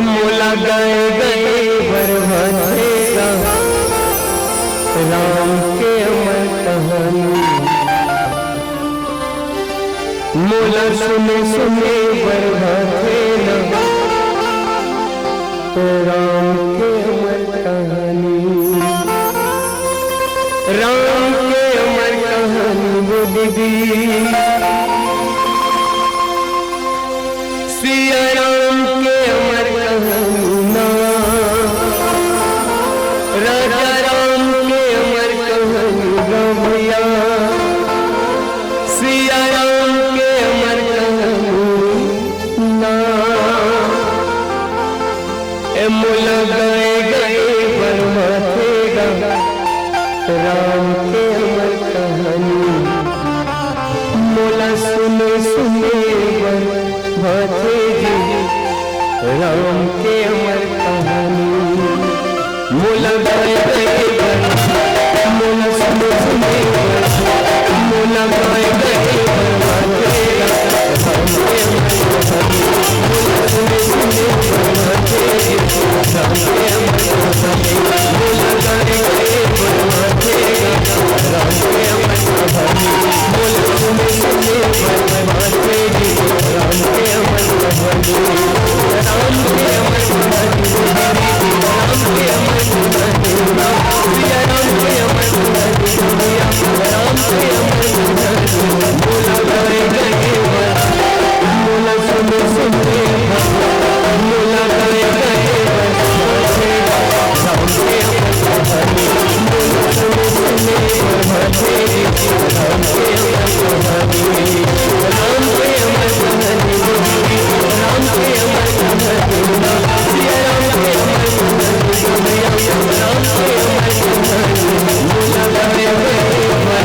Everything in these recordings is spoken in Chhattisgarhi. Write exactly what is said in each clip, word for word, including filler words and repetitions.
मोला गाए गाए बर भाथे गा राम के अमर कहानी। मोला सुने सुने बर भाथे गा राम के अमर कहानी। राम के अमर कहानी वो दीदी। सिया राम के अमर कहानी ना, राजा राम के अमर कहानी ना भैया, सिया राम के अमर कहानी ना। ए मोला गाए गाए बर भाथे गा राम के अमर कहानी। मोला सुने सुने बर भाथे जी राम के अमर कहानी। मोला गाए गाए बर, मोला सुने सुने बर, मोला गाए गाए बर भाथे गा राम के अमर कहानी। मोला सुने सुने बर भाथे जी राम के अमर कहानी। मोला गाए गाए बर भाथे गा राम के अमर कहानी। मोला सुने सुने बर भाथे जी राम के अमर कहानी। राम के अमर कहानी। राम के अमर कहानी। सिया राम के अमर कहानी। राम के अमर कहानी। मोला गाए गाए बर,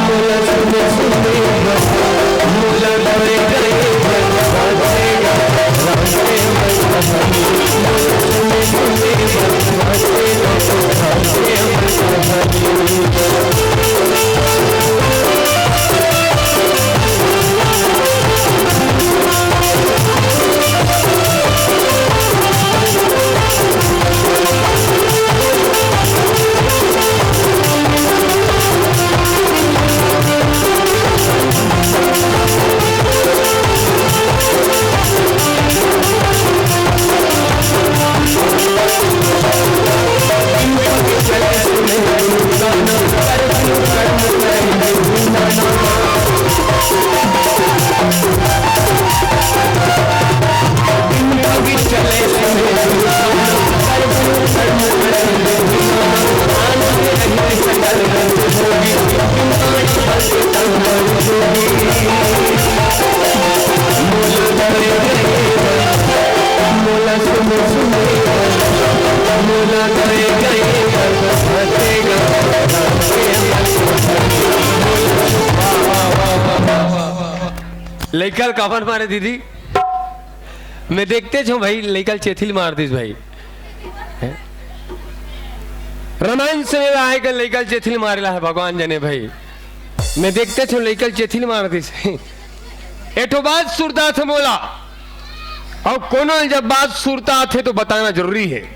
मोला सुने सुने बर, मोला गाए गाए बर। लइका ल काबर मारे दीदी? मैं देखते हूँ भाई, लइका ल चेथी ल मार दिस भाई। हैं? रामायण समय में आए के लइका ल चेथी ल मारेला हे भगवान जाने भाई। मैं देखते हूँ लइका ल चेथी ल मार दिस। एठो बात सुरता थे मोला, अउ कोनो ल जब बात सुरता आथे तो बताना जरूरी हे।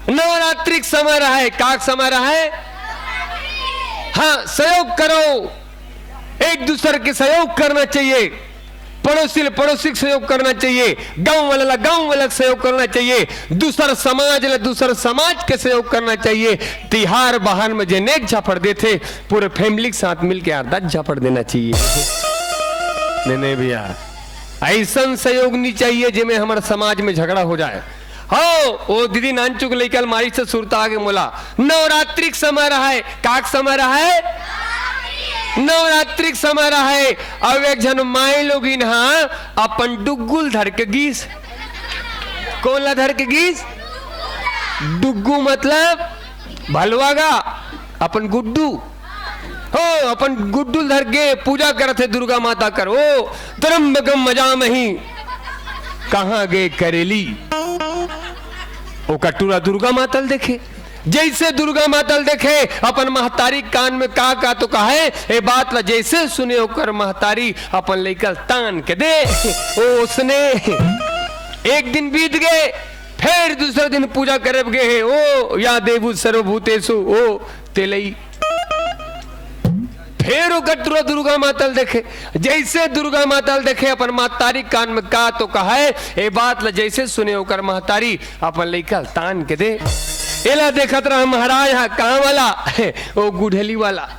नवरात्रि के समय रहे, का के समय रहे? हाँ, सहयोग करो, एक दूसर के सहयोग करना चाहिए। पड़ोसी ल पड़ोसी के सहयोग करना चाहिए, गांव वाला ला गांव वाला के सहयोग करना चाहिए, दूसर समाज ला दूसर समाज के सहयोग करना चाहिए। तिहार बहार में जे नेक झापड़ देथे, पूरे family के साथ मिलके आठ दस झापड़ देना चाहिए। नहीं, नहीं भैया, अइसन सहयोग नहीं चाहिए जेमे हमर समाज में झगड़ा हो जाए। हव, ओ दीदी नानचुक लइका ल मारिस त सुरता आगे मोला। नवरात्रि के समय रहे, का के समय रहे? नवरात्रि के समय रहे। अब एक झन माई लोगिन हा अपन डुग्गुल धर के गीस। कोन ला धर के गीस? डुग्गू मतलब भलवा गा, अपन गुड्डू। हो, अपन गुड्डू ल धर के पूजा करत हे दुर्गा माता कर। ओ, त्र्यंबकम यजामहे, कहाँ गे करेली? ओ कटुरा दुर्गा माता ल देखे, जइसे दुर्गा माता ल देखे, अपन महतारी कान में का का तो कहे, ए बात ला जइसे सुने ओकर महतारी अपन लइका ल तान के दे। ओ, ओसने एक दिन बीत गे, फेर दूसरा दिन पूजा करे बर गे हे, ओ या देवू सर्वभूतेषु, ओ तेलई। फेर ओकर टूरा दुर्गा माता ल देखे, जइसे दुर्गा माता ल देखे, अपन महतारी कान में का तो कहय, ए बात ल जइसे सुने ओकर महतारी अपन लइका ल तान के दे। एला देखत रहा महाराज, हा कहाँ वाला? ओ गुढ़ली वाला।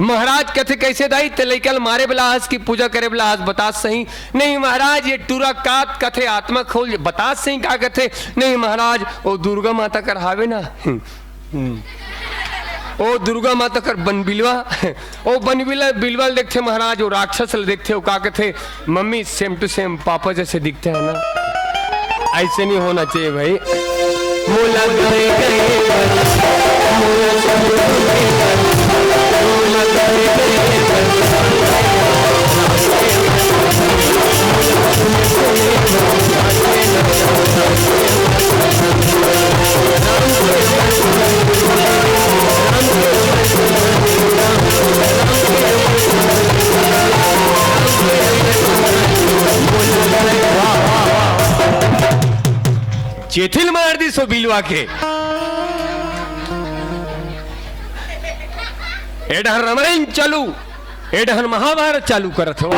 महाराज कथे, "कइसे दाई, ते लइका ल मारे वाला हस कि पूजा करे वाला हस, बतात सही।" "नहीं महाराज, ये टूरा कात कथे, आत्मा खोल, बतात सही का कथे।" "नहीं महाराज, ओ दुर्गा माता कर हावे ना।" हम्म। ओ दुर्गा माता कर बनबिलवा, ओ बनबिला, बिलवा ल देखथे महाराज, ओ राक्षस ल देखथे, ओ का कथे, "mummy, same to same papa जैसे दिखते हैं ना।" ऐसे नहीं होना चाहिए भाई। मोला गए गए बल, मोला गए गए बल, मोला गए गए बल। चेथिल मार दिस ओ बिलवा के। ए डहर रामायण चालू, ए डहर महाभारत चालू करत हो।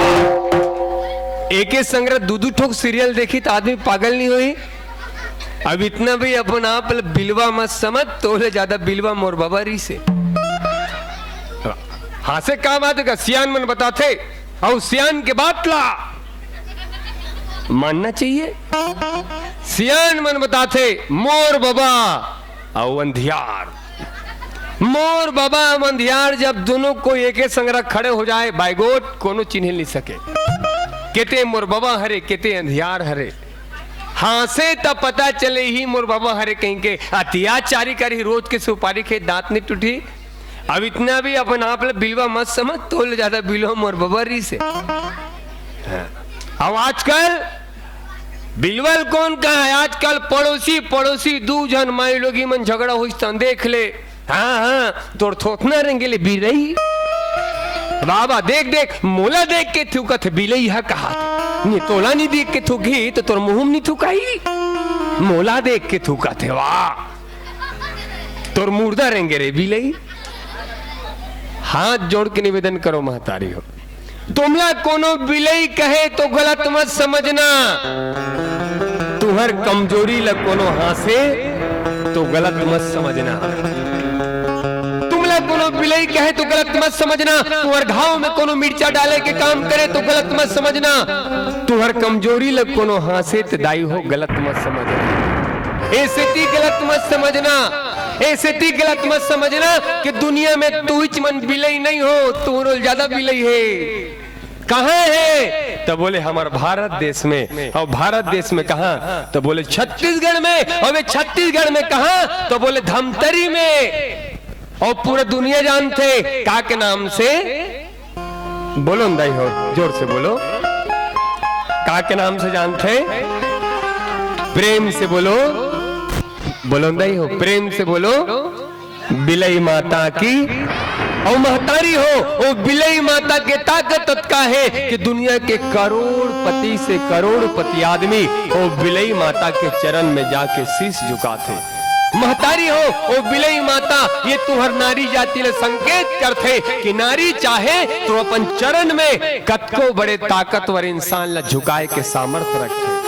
एके संग दू दू ठोक serial देखी त आदमी पागल नहीं होई? अब इतना भी अपन आप ल बिलवा मत समझ, तोले ज्यादा बिलवा मोर बबा रहिसे। हाँ, से का बात हे का? सियान मन बताथे, अउ सियान के बात ला मानना चाहिए। सियान मन बताथे, मोर बबा अउ अंधियार। मोर बबा अउ अंधियार जब दोनों कोई एके संग खड़े हो जाए, by God, कोनो चिन्हे नहीं सके। केते मोर बबा हरे, केते अंधियार हरे। हाँसे त पता चले ही मोर बबा हरे कहिके, अतियाचारी करही, रोज के सुपारी खे, दांत नहीं टूटही। अब इतना भी अपन आप ल बिलवा मत समझ, तोले ज्यादा बिलवा मोर बबा रहिसे। हाँ। अब आजकल बिलवा ल कोन कहे, आजकल पड़ोसी, पड़ोसी दू झन माईलोगिन मन झगड़ा होइस त देख ले। हाँ, हाँ, तोर थोथना रेंगे ले बिलई। बाबा, देख, देख, मोला देख के थूकत हे बिलई ह कहाथे। नहीं, तोला नहीं देख के थूकही त तोर मुंह म नहीं थूकही। मोला देख के थूकत हे, वाह। तोर मुर्दा रेंगे रे बिलई। हाथ जोड़ के निवेदन करो महतारी हो, तुमला कोनो बिलई कहे तो गलत मत समझना, तुहर कमजोरी ल कोनो हाँसे तो गलत मत समझना। तुमला कोनो बिलई कहे तो गलत मत समझना, तुहर घाव में कोनो मिर्चा डाले के काम करे तो गलत मत समझना, तुहर कमजोरी ल कोनो हाँसे त दाई हो गलत मत समझना। ए सेती गलत मत समझना, ए सेती गलत मत समझना कि दुनिया में तुहिच मन बिलई नहीं हो, तुहरो ज्यादा बिलई हे। कहाँ हे? त बोले, "हमर भारत देश में।" अउ भारत देश में कहाँ? त बोले, "छत्तीसगढ़ में।" अउ ये छत्तीसगढ़ में कहाँ? त बोले, "धमतरी में।" अउ पूरा दुनिया जानथे का के नाम से? बोलो न दाई हो, जोर से बोलो। का के नाम से जानथे? प्रेम से बोलो। बोलो न दाई हो, प्रेम से बोलो। बिलई माता की। अउ महतारी हो, ओ बिलई माता के ताकत अतका हे कि दुनिया के करोड़पति से करोड़पति आदमी ओ बिलई माता के चरण में जाके शीश झुकाथे। महतारी हो, ओ बिलई माता, ये तुहर नारी जाति ल संकेत करथे कि नारी चाहे तो अपन चरण में कतको बड़े ताकतवर इंसान ल झुकाए के सामर्थ रखथे।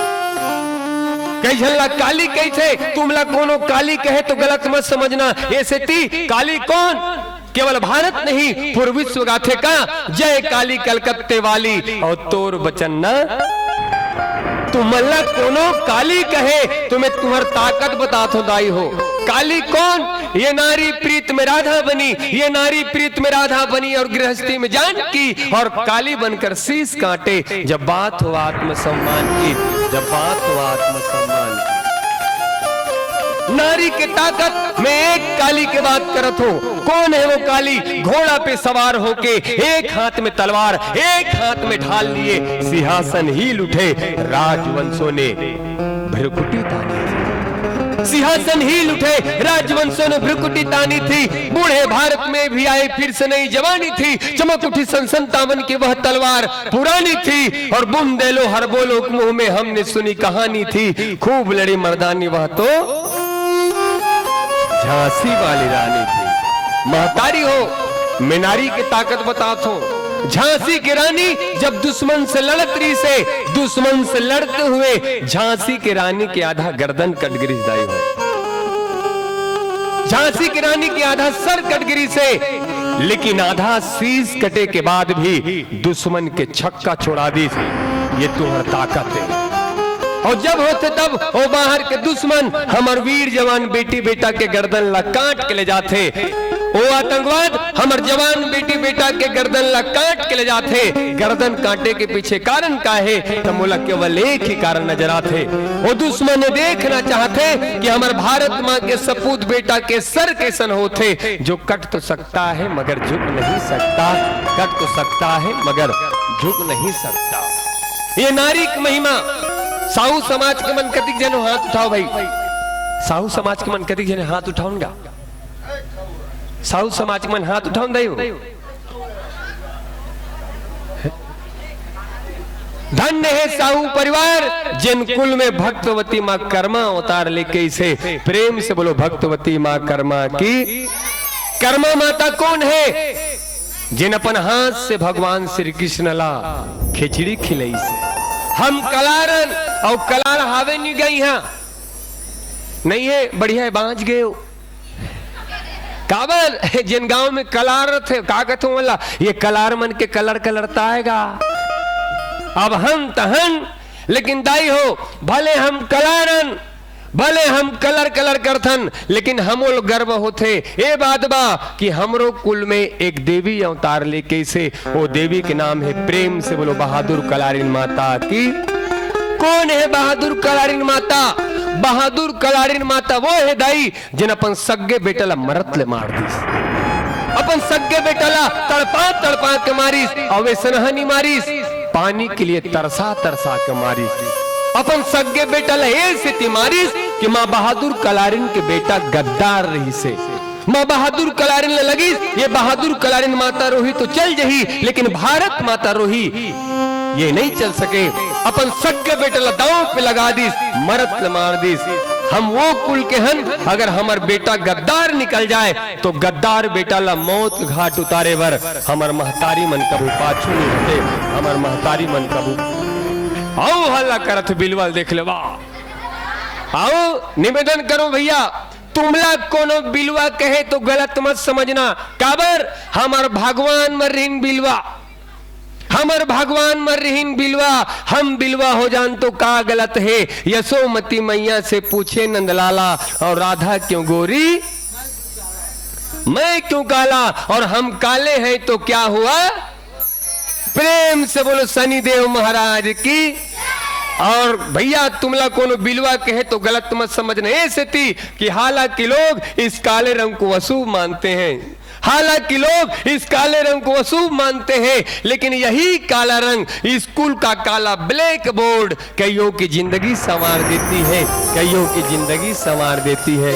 कई झन ला काली कहिथे, तुमला कोनो काली कहे तो गलत मत समझना। ए सेती काली कोन? केवल भारत नहीं, पूरे विश्व गाथे का, "जय काली कलकत्ते वाली।" अउ तोर बचन ना, तुमन ला कोनो काली कहे, त मैं तुहर ताकत बतात हों दाई हो। काली कोन? ये नारी प्रीत में राधा बनी, ये नारी प्रीत में राधा बनी अउ गृहस्थी में जानकी अउ काली बनकर शीश काटे। जब बात हो आत्मसम्मान की, जब बात हो आत्मसम्मान की। नारी के ताकत, मैं एक काली के बात करत हों। कोन हे वो काली? घोड़ा पे सवार होके, एक हाथ में तलवार, एक हाथ में ढाल लिए, सिंहासन हिल उठे, राजवंशों ने भृकुटी तानी थी। सिंहासन हिल उठे, राजवंशों ने भ्रुकुटी तानी थी। बूढ़े भारत में भी आए, फिर से नई जवानी थी। चमक उठी सन संतावन की वह तलवार पुरानी थी। और बुंदेलो हर बोलो मुंह में हमने सुनी कहानी थी। खूब लड़ी मर्दानी वह तो झांसी वाली रानी थी। महतारी हो, मैं नारी के ताकत बताथों। झांसी की रानी जब दुश्मन से लड़त रहिसे, दुश्मन से लड़ते हुए झांसी की रानी के आधा गर्दन कट गिरिस दाई हो। झांसी की रानी के आधा सर कट गिरिसे, लेकिन आधा शीश कटे के बाद भी दुश्मन के छक्का छोड़ा दिस। ये तुम्हर ताकत हे। और जब होथे तब ओ बाहर के दुश्मन हमर वीर जवान बेटी बेटा के गर्दन ला काट के ले जाथे। ओ आतंकवाद हमर जवान बेटी बेटा के गर्दन ला काट के ले जाथे। गर्दन काटे के पीछे कारण का हे? त मोला केवल एक ही कारण नजर आथे। ओ दुश्मन देखना चाहथे कि हमर भारत माँ के सपूत बेटा के सर कैसन होथे, जो कट तो सकता है मगर झुक नहीं सकता, कट तो सकता है मगर झुक नहीं सकता। ये नारी की महिमा। साहू समाज के मन कतिक जन हो, हाथ उठाओ भाई। साहू समाज के मन कतिक जन हो, हाथ उठाओ ना। साहू समाज के मन हाथ उठाओ ना दाई हो। धन्य हे साहू परिवार, जेन कुल में भक्तवती माँ कर्मा अवतार लेके अइसे। प्रेम से बोलो भक्तवती माँ कर्मा की। कर्मा माता कोन हे? जेन अपन हाथ से भगवान श्री कृष्ण ला खिचड़ी खिलइसे। हम कलार अन, अउ कलार हावे नी गई हा। नहीं हे, बढ़िया हे, बाँच गए हो। काबर? जेन गांव में कलार रथे, का कथे ओला? ये कलार मन के कलर कलरता हे गा। अब हन त हन, लेकिन दाई हो, भले हम कलार अन, भले हम कलर कलर करथन, लेकिन हमो ल गर्व होथे। ए बात बा कि हमरो कुल में एक देवी अवतार लेके अइसे। ओ देवी के नाम हे, प्रेम से बोलो, बहादुर कलारिन माता की। कोन हे बहादुर कलारिन माता? बहादुर कलारिन माता वो हे दाई, जेन अपन सग्गे बेटा ला मरत ले मार दिस। अपन सग्गे बेटा ला तड़पा तड़पा के मारिस, अउ वइसनहा नी मारिस, पानी के लिए तरसा तरसा के मारिस। अपन सग्गे बेटा ला ए सेती मारिस कि माँ बहादुर कलारिन के बेटा गद्दार रहिसे। माँ बहादुर कलारिन ला लगिस, ये बहादुर कलारिन माता रोही तो चल जही, लेकिन भारत माता रोही ये नहीं चल सके। अपन सग्गे बेटा ला दांव पे लगा दिस, मरत ले मार दिस। हम वो कुल के हन, अगर हमर बेटा गद्दार निकल जाए तो गद्दार बेटा ला मौत घाट उतारे बर हमर महतारी मन कभू पाछू नहीं हटे। हमर महतारी मन कभू अउ हल्ला करत बिलवा ल देख लेवा। अउ निवेदन करो भैया, तुमला कोनो बिलवा कहे तो गलत मत समझना। काबर? हमर भगवान म रिहिन बिलवा, हमर भगवान म रिहिन बिलवा। हम बिलवा हो जान तो का गलत हे? यशोमती मैया से पूछे नंदलाला, और राधा क्यों गोरी, मैं क्यों काला, और हम काले हैं तो क्या हुआ? प्रेम से बोलो शनि देव महाराज की। और भैया, तुमला कोनो बिलवा कहे तो गलत मत समझना, ए सेती कि हालांकि लोग इस काले रंग को अशुभ मानते हैं, हालांकि लोग इस काले रंग को अशुभ मानते हैं, लेकिन यही काला रंग स्कूल का काला ब्लैक बोर्ड कइयों की जिंदगी संवार देती है, कइयों की जिंदगी संवार देती है।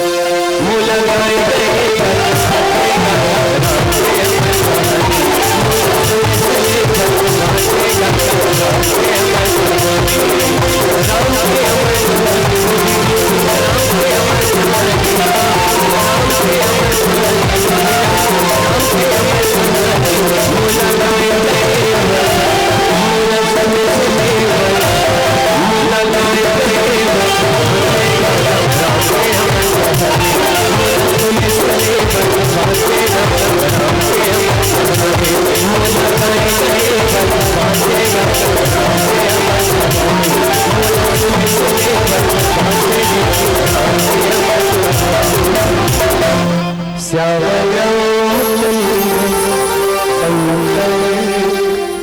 श्याम रामचंद्र संकल्प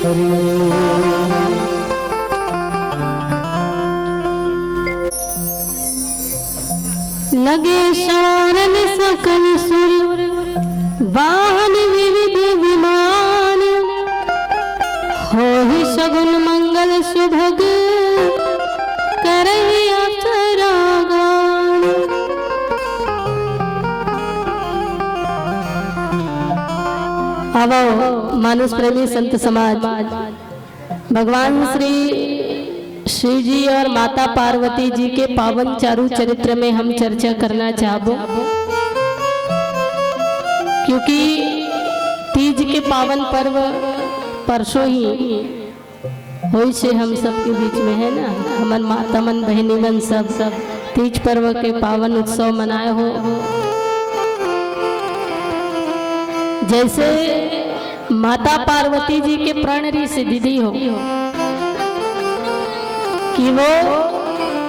करियो। लगे सारन सकल सुर वाहन विविध विमान, होहि सगुन मंगल सुभग करहि अप्सरा गान। आवो, मानुष प्रेमी संत समाज, भगवान श्री शिव जी और माता पार्वती जी के पावन चारु चरित्र में हम चर्चा करना चाहबो, क्योंकि तीज के पावन पर्व परसों ही होइस हे हम सबके बीच में, है ना। हमन माता मन, बहिनी मन सब, सब तीज पर्व के पावन उत्सव मनाए हो। जैसे माता पार्वती जी के प्रण रिहिस हे दीदी हो कि वो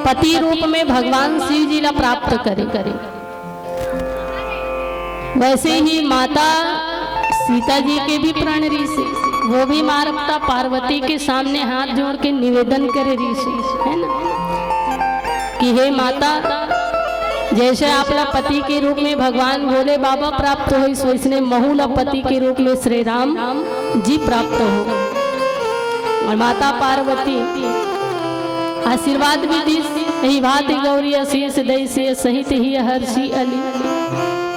पति रूप में भगवान शिव जी ला प्राप्त करे, करे। वैसे ही माता सीता जी के भी प्रण रिहिस हे, वो भी माता पार्वती के सामने हाथ जोड़ के निवेदन करे रिहिस हे, है ना, कि हे माता, जैसे आप ला पति के रूप में भगवान भोले बाबा प्राप्त होइस, वैसने महू ला पति के रूप में श्री राम जी प्राप्त हो। और माता पार्वती आशीर्वाद भी दिस, "एहि भांति गौरी असीस दई, सिय सहित हिय हरषि अलि।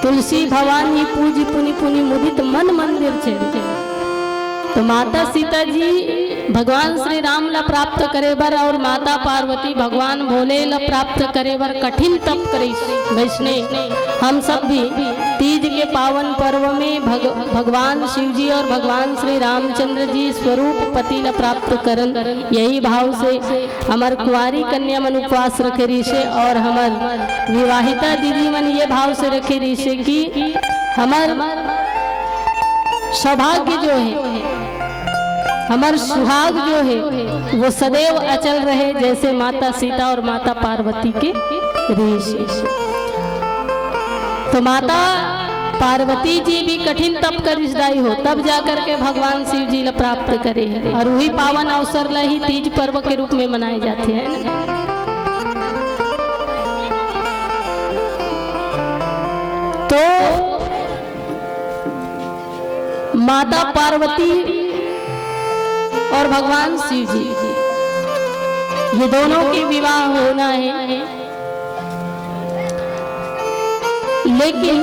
तुलसी भवानी पूजि पुनि पुनि, मुदित मन मंदिर चली।" तो माता सीता जी भगवान श्री राम ला प्राप्त करे बर और माता पार्वती भगवान भोले ला प्राप्त करे बर कठिन तप करिस। वैसने हम सब भी तीज के पावन पर्व में भग-, भगवान शिव जी और भगवान श्री रामचंद्र जी स्वरूप पति ला प्राप्त करन, यही भाव से हमर कुंवारी कन्या मन उपवास रखे रिहिस हे और हमर विवाहिता दीदी मन ये भाव से रखे रिहिस हे कि हमर सौभाग्य जो हे, हमर सुहाग जो हे, वो सदैव अचल रहे, जैसे माता सीता और माता पार्वती के रिहिस हे। तो माता पार्वती जी भी कठिन तप करिस दाई हो, तब जा करके भगवान शिव जी ला प्राप्त करे हे। और वही पावन अवसर ला ही तीज पर्व के रूप में मनाए जाथे, है ना? तो माता पार्वती और भगवान शिव जी, ये दोनों के विवाह होना है। लेकिन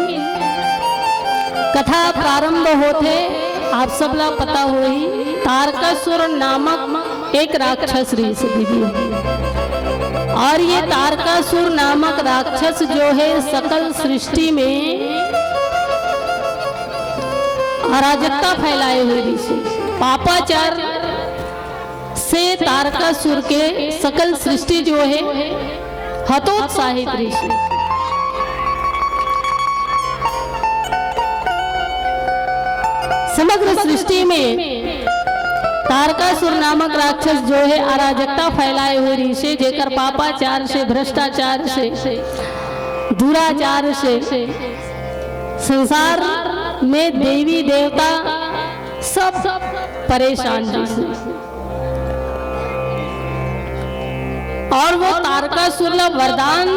कथा प्रारंभ होथे, आप सब ला पता होही, तारकासुर नामक एक राक्षस रिहिस हे दीदी। और ये तारकासुर नामक राक्षस जो है, सकल सृष्टि में अराजकता फैलाए हुए रिहिस हे। पापाचार से तारकासुर के सकल सृष्टि जो है, हतोत्साहित रिहिस हे। समग्र सृष्टि में तारकासुर नामक राक्षस जो है, अराजकता फैलाए हुए रिहिस हे, जेकर पापाचार से, भ्रष्टाचार से, दुराचार से संसार में देवी देवता सब परेशान रिहिस हे। और वो तारकासुर ला वरदान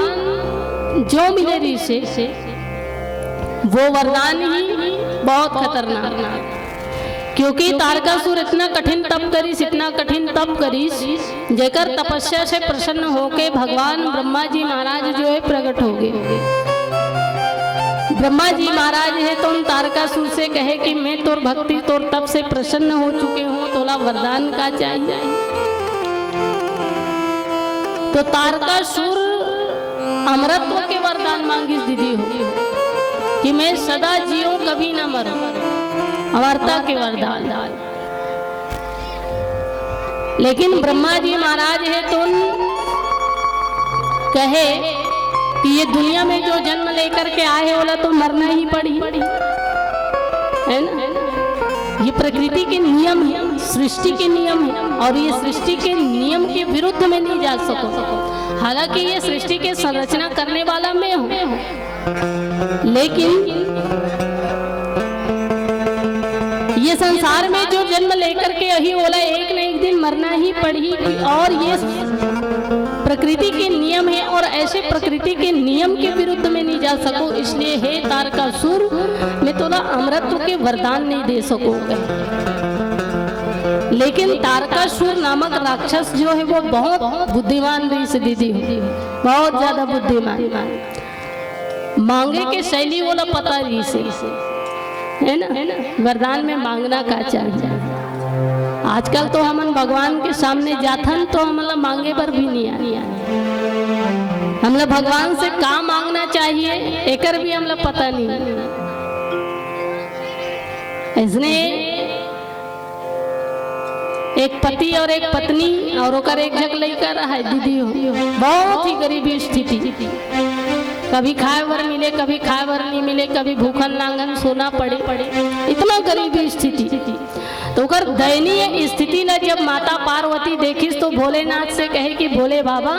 जो मिले रिहिस हे, वो वरदान ही बहुत खतरनाक, क्योंकि तारकासुर इतना कठिन तप करिस, इतना कठिन तप करिस, जेकर तपस्या से प्रसन्न होके भगवान ब्रह्मा जी महाराज जो है, प्रकट हो गए। ब्रह्मा जी महाराज है तो उन तारकासुर से कहे कि मैं तोर भक्ति, तोर तप से प्रसन्न हो चुके हूँ, तोला वरदान का चाहिए? तो तारकासुर अमरत्व के वरदान मांगिस दीदी हो, कि मैं सदा जीऊं, कभी ना मरूं, अमरता के वरदान। लेकिन ब्रह्मा जी महाराज है तो उन कहे कि ये दुनिया में जो जन्म लेकर के आए हे, ओला तो मरना ही पड़ी, है ना? ये प्रकृति के नियम है, सृष्टि के नियम है, और ये सृष्टि के नियम के विरुद्ध में नहीं जा सको। हालांकि ये सृष्टि के संरचना करने वाला मैं हूँ, लेकिन ये संसार में जो जन्म लेकर के आही, ओला एक न एक दिन मरना ही पड़ही। और ये प्रकृति के नियम है, और ऐसे प्रकृति के नियम के विरुद्ध में नहीं जा सको, इसलिए हे तारकासुर, मैं तोला अमरत्व के वरदान नहीं दे सको। लेकिन तारकासुर नामक राक्षस जो है, वो बहुत बुद्धिमान रिहिस दीदी, बहुत ज्यादा बुद्धिमान। मांगे के शैली ओला पता रिहिस हे। है ना? वरदान में मांगना का चाहिए? आजकल तो हमन भगवान के सामने जाथन तो हमला मांगे बर भी नहीं आए। हमला भगवान से का मांगना चाहिए, एकर भी हमला पता नहीं। इसने एक पति और एक पत्नी और ओकर एक झक लइका रहा है, दीदी हो, बहुत ही गरीबी स्थिति। कभी खाए बर मिले, कभी खाए बर नहीं मिले, कभी भूखन लांगन सोना पड़े, इतना गरीबी स्थिति। तो ओकर दयनीय स्थिति ला जब माता पार्वती देखिस तो भोलेनाथ से कहे कि भोले बाबा,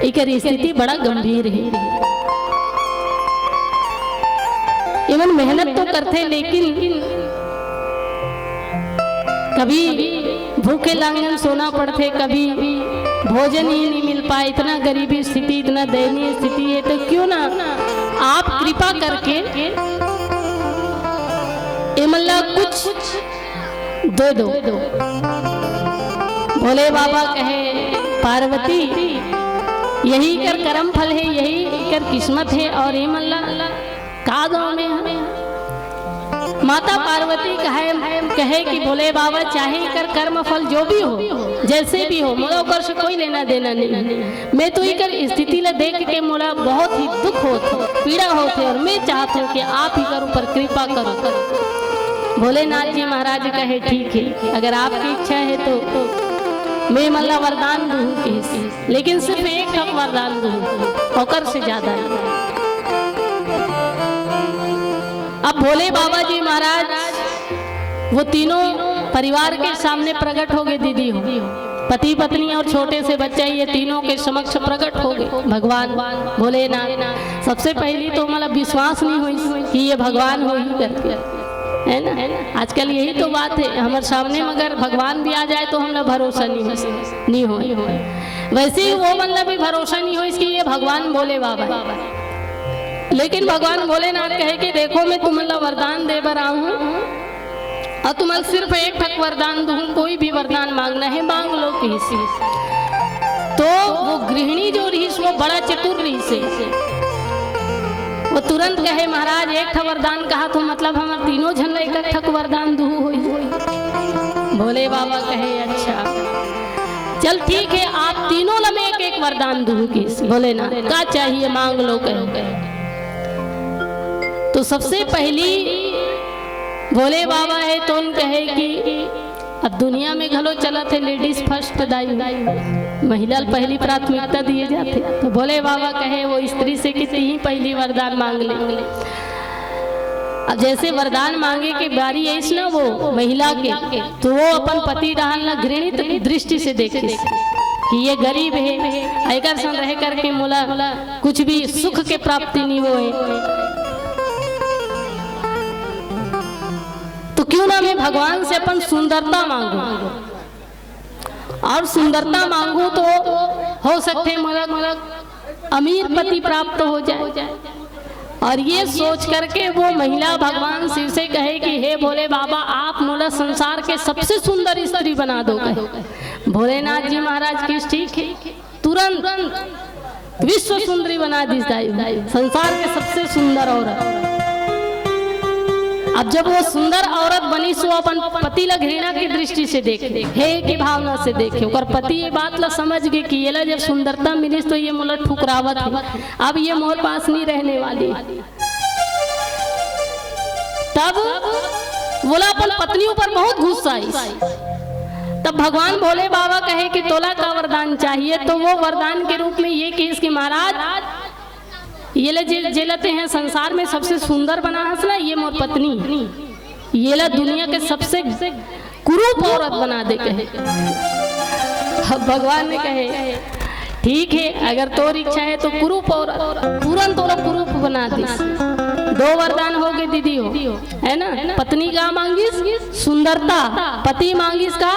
एकर स्थिति बड़ा गंभीर है। एमन मेहनत तो करथे, लेकिन कभी भूखे लांगन सोना पड़थे, कभी भोजन ही नहीं मिल पाए। इतना गरीबी स्थिति, इतना दयनीय स्थिति है, तो क्यों ना आप कृपा करके एमन ला कुछ दे दो। भोले बाबा कहे, पार्वती, यही कर कर्म फल है, यही कर किस्मत है, और एमन ला का गाँव में है? माता पार्वती कहे, कहे कि भोले बाबा, चाहे एकर कर्म फल जो भी हो, जैसे भी हो, मोला ओकर से कोई लेना देना नहीं। मैं तो एकर स्थिति ला देख के मोला बहुत ही दुख होत हे, पीड़ा होत हे, और मैं चाहत हूँ कि आप एकर ऊपर कृपा करो। भोलेनाथ जी महाराज कहे, ठीक है, अगर आपकी इच्छा है तो मैं एमन ला वरदान दूँ, लेकिन सिर्फ एक ठक वरदान दूँ, ओकर से ज्यादा नहीं। अब भोले बाबा जी महाराज वो तीनों परिवार के सामने प्रकट हो गए, दीदी हो, पति पत्नी और छोटे से बच्चा, ये तीनों के समक्ष प्रकट हो गए भगवान भोलेनाथ। सबसे पहली तो मतलब विश्वास नहीं हुई कि ये भगवान हो ही करके, है ना? आजकल यही तो बात है, हमारे सामने मगर भगवान भी आ जाए तो हमला भरोसा नहीं हो, नहीं हो। वैसे ही वो मतलब भी भरोसा नहीं हो इसकी, ये भगवान भोले बाबा है। लेकिन भगवान भोलेनाथ कहे कि देखो, मैं तुमला वरदान दे बर आऊं हूँ, और तुमला सिर्फ एक ठक वरदान दूँ, कोई भी वरदान मांगना है, मांग लो किसी। तो वो गृहिणी जो रहिस, वो बड़ा चतुर रहिस हे। वो तुरंत कहे, महाराज, एक ठक वरदान कहा तो मतलब हमर तीनों झन ला एक ठक वरदान दूँ होई। भोले बाबा कहे, अच्छा, चल ठीक है, आप तीनों ला मैं एक एक वरदान दूँ किसी। भोलेनाथ, का चाहिए मांग लो, कहे। तो सबसे पहली भोले बाबा हे तो उन कहे कि अब दुनिया में घलो चलत हे ladies first दाई, महिला ल पहली प्राथमिकता दिए जाथे। तो भोले बाबा कहे वो स्त्री से कि तिही पहली वरदान मांग ले। अब जैसे वरदान मांगे के बारी आइस ना वो महिला के, तो वो अपन पति डहन ला घृणित दृष्टि से देखिस कि ये गरीब हे, एकर संग रह करके मोला कुछ भी सुख के प्राप्ति नहीं होए। तो क्यों ना मैं भगवान से अपन सुंदरता मांगू, और सुंदरता मांगू तो हो सकथे मोला अमीर पति प्राप्त हो जाए। और ये सोच करके वो महिला भगवान शिव से कहे कि हे भोले बाबा, आप मोला संसार के सबसे सुंदर स्त्री बना दो, कहे। भोलेनाथ जी महाराज कहिस ठीक है। तुरंत विश्व सुंदरी बना दिस दाई, संसार के सबसे सुंदर औरत। अब जब वो सुंदर औरत बनिस, वो अपन पति ला घृणा की दृष्टि से देखे, हे की भावना से देखे। ओकर पति ये बात ला समझ गे कि येला जब सुंदरता मिलिस तो ये मोला ठुकरावत हे, अब ये मोर पास नहीं रहने वाली। तब वोला अपन पत्नी ऊपर बहुत गुस्सा आइस। तब भगवान भोले बाबा कहे कि तोला का वरदान चाहिए, तो वो वरदान के रूप में ये कहिस कि महाराज, येला जे, जेला तेंह संसार में सबसे सुंदर बना हस ना, ये मोर पत्नी, येला दुनिया के सबसे कुरूप औरत बना दे, कहे। अब भगवान ने कहे, ठीक है, अगर तोर इच्छा है तो कुरूप औरत। तुरंत ओला कुरूप बना दिस। दो वरदान हो गए दीदी हो, है ना? पत्नी का मांगिस? सुंदरता। पति मांगिस का?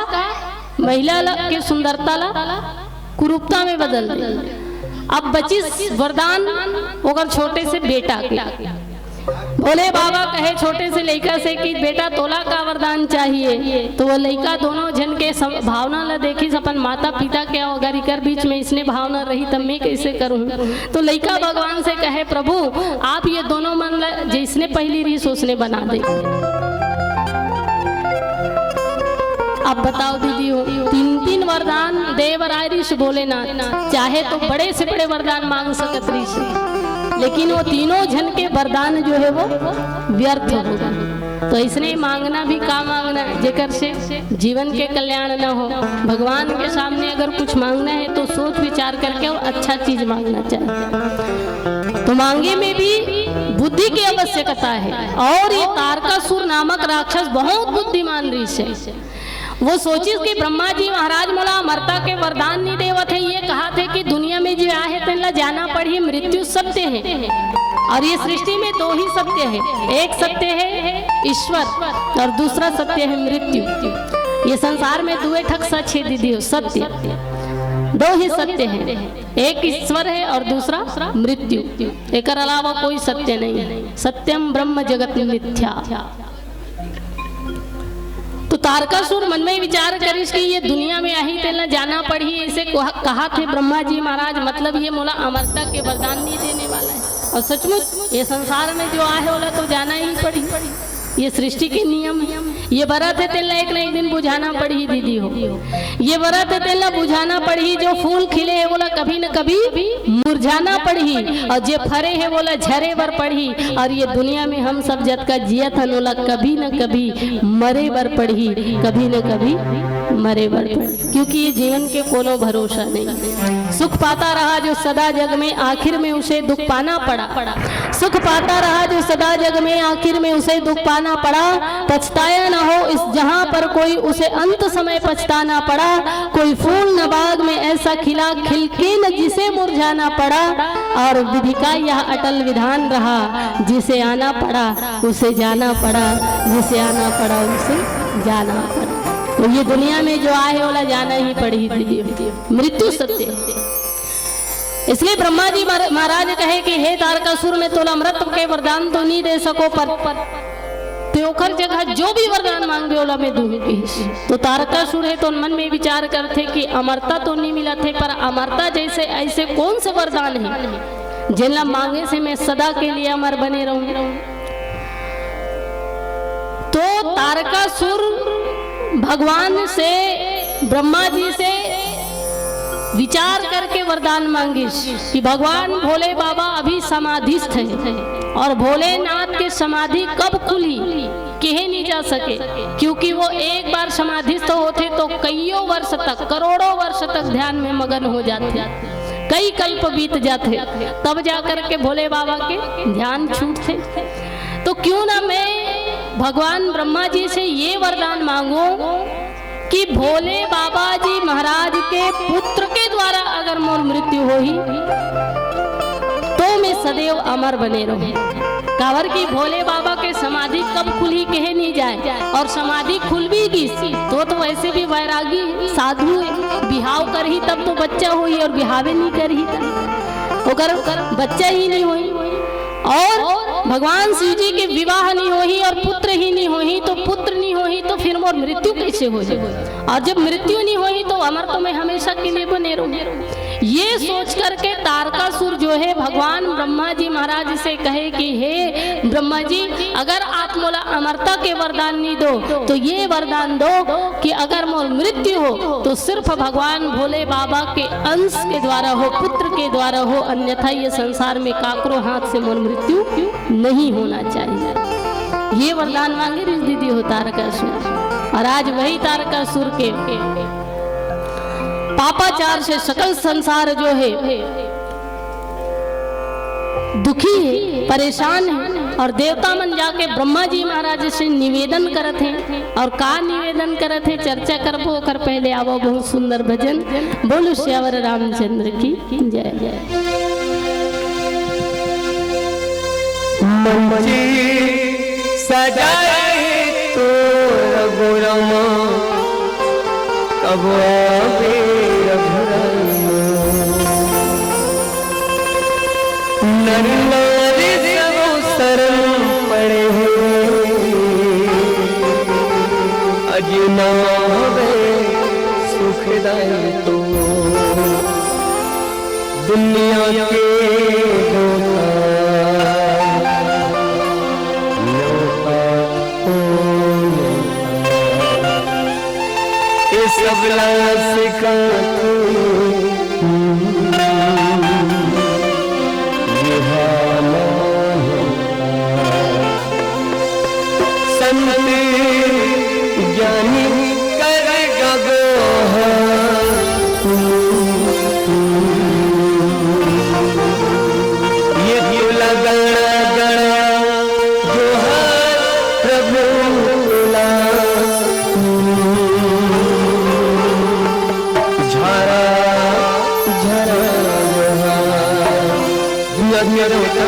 महिला ला, के सुंदरता ला कुरूपता में बदल दे। अब बचिस वरदान ओकर छोटे से बेटा के। भोले बाबा कहे छोटे से लइका से कि बेटा, तोला का वरदान चाहिए? तो वो लइका दोनों झन के सम-, भावना ला देखिस, अपन माता पिता के, अगर इकर बीच में इसने भावना रही, तब मैं कैसे करूँ? तो लइका भगवान से कहे, प्रभु, आप ये दोनों मन ला जैसने पहली रहिस, ओसने बना दे। अब बताओ दीदी हो, तीन तीन वरदान दे बर आय रहिस भोलेनाथ, चाहे तो बड़े से बड़े वरदान मांग सकत रहिस, लेकिन वो तीनों झन के वरदान जो है वो व्यर्थ हो गए। तो इसने मांगना भी का मांगना, जेकर से जीवन के कल्याण न हो। भगवान के सामने अगर कुछ मांगना है तो सोच विचार करके और अच्छा चीज मांगना चाहिए। तो मांगे में भी बुद्धि की आवश्यकता है। और ये तारकासुर नामक राक्षस बहुत बुद्धिमान रहिस हे। वो सोचिस कि ब्रमा जी महाराज मोला अमरता के वरदान नहीं देवत हे, ये कहाथे कि दुनिया में जो आहे तेन ला जाना पड़ही, मृत्यु सत्य है। और ये सृष्टि में दो ही सत्य है, एक सत्य है ईश्वर और दूसरा सत्य है मृत्यु। ये संसार में दुए ठक सच हे दीदी हो, सत्य। दो ही सत्य है, एक ईश्वर है और दूसरा मृत्यु। एकर अलावा कोई सत्य नहीं है। सत्यम ब्रह्म जगत मिथ्या। तो तारकासुर मन में विचार करिस कि ये दुनिया में आही तेला जाना पड़ही, ऐसे कहा, कहाथे ब्रह्मा जी महाराज, मतलब ये मोला अमरता के वरदान नहीं देने वाला है। और सचमुच ये संसार में जो आहे ओला तो जाना ही पड़ही, ये सृष्टि के नियम है। ये बरत है तेला एक न एक दिन बुझाना पड़ही दीदी हो। ये बरत है तेला बुझाना पड़ही, जो फूल खिले है ओला कभी न कभी मुरझाना पड़ही, और जे फरे है ओला झरे बर पड़ही। और ये दुनिया में हम सब जतका जियत हन ओला कभी न कभी मरे बर पड़ही, कभी न कभी मरे बर पड़ही, क्योंकि ये जीवन के कोनो भरोसा नहीं। सुख पाता रहा जो सदा जग में, आखिर में उसे दुख पाना पड़ा। सुख पाता रहा जो सदा जग में, आखिर में उसे दुख पाना पड़ा। पछताया न हो इस जहां पर कोई, उसे अंत समय पछताना पड़ा। कोई फूल न बाग में ऐसा खिला, खिल के न जिसे मुरझाना पड़ा। और विधि का यह अटल विधान रहा, जिसे आना पड़ा उसे जाना पड़ा, जिसे आना पड़ा उसे जाना पड़ा। तो ये दुनिया में जो आहे ओला जाना ही पड़ही दीदी, मृत्यु सत्य। इसलिए ब्रह्मा जी महार-, महाराज कहे कि हे तारकासुर, मैं तोला अमरत्व के वरदान तो नहीं दे सको, पर ते ओखर जगह जो भी वरदान मांगबे ओला मैं दूंगी। तो तारकासुर है तो मन में विचार करथे कि अमरता तो नहीं मिलत हे, पर अमरता जैसे ऐसे कौन से वरदान है जेला मांगे से मैं सदा के लिए अमर बने रहूं। तो तारकासुर भगवान से, ब्रह्मा जी से विचार करके वरदान मांगिस कि भगवान भोले बाबा अभी समाधिस्थ है और भोलेनाथ के समाधि कब खुली, कहे नहीं जा सके, क्योंकि वो एक बार समाधिस्थ होथे तो कईयों वर्ष तक, करोड़ों वर्ष तक ध्यान में मगन हो जाथे, कई कल्प बीत जाथे, तब जाकर के भोले बाबा के ध्यान छूटथे। तो क्यों ना मैं भगवान ब्रह्मा जी से ये वरदान मांगूं कि भोले बाबा जी महाराज के पुत्र के द्वारा अगर मोर मृत्यु होही तो मैं सदैव अमर बने रहूं। काबर कि भोले बाबा के समाधि कब खुलही कहे नहीं जाए, और समाधि खुल भी गिस तो, तो वैसे भी वैरागी साधु है, बिहाव करही तब तो बच्चा होही और बिहावे नहीं करही त ओकर बच्चा ही नहीं होही। और भगवान शिव जी के विवाह नहीं होही और पुत्र ही नहीं होही, तो पुत्र नहीं होही तो फिर मोर मृत्यु कैसे होही? और जब मृत्यु नहीं होही तो अमर तो मैं हमेशा के लिए बने रहूं। ये सोच करके तारकासुर जो है भगवान ब्रह्मा जी महाराज से कहे कि हे ब्रह्मा जी, अगर आप मोला अमरता के वरदान नहीं दो तो ये वरदान दो कि अगर मोर मृत्यु हो तो सिर्फ भगवान भोले बाबा के अंश के द्वारा हो, पुत्र के द्वारा हो, अन्यथा ये संसार में काकरो हाथ से मोर मृत्यु नहीं होना चाहिए। ये वरदान मांगे रिस दीदी हो तारकासुर। और आज वही तारकासुर के पापाचार से सकल संसार जो है दुखी है, परेशान है। और देवता मन जाके ब्रह्मा जी महाराज से निवेदन करत हैं। और का निवेदन करत हैं, चर्चा करबो, ओकर पहले आवो बहुत सुंदर भजन। बोलो सियावर रामचंद्र की जय। जय। मंजी सजाए तो रघुरमा कब आवे रघुराम। नर नारी सब शरण ना हवे सुखदाई तो दुनिया के धोखा, नौका ओ नौका। ए सब ला सिखाथे ये हा मानवता। संत ज्ञानी कर गगो ये तोला गड़ा गड़ा जोहार प्रभु तोला। झारा झारा जोहार। दुनिया दुनिया देवता,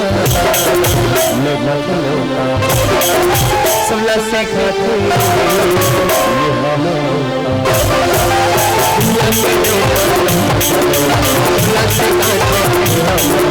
मैं मैं देवता। सबला सिखाथे ये हम। दुनिया दुनिया देवता, सबला सिखाथे ये हम।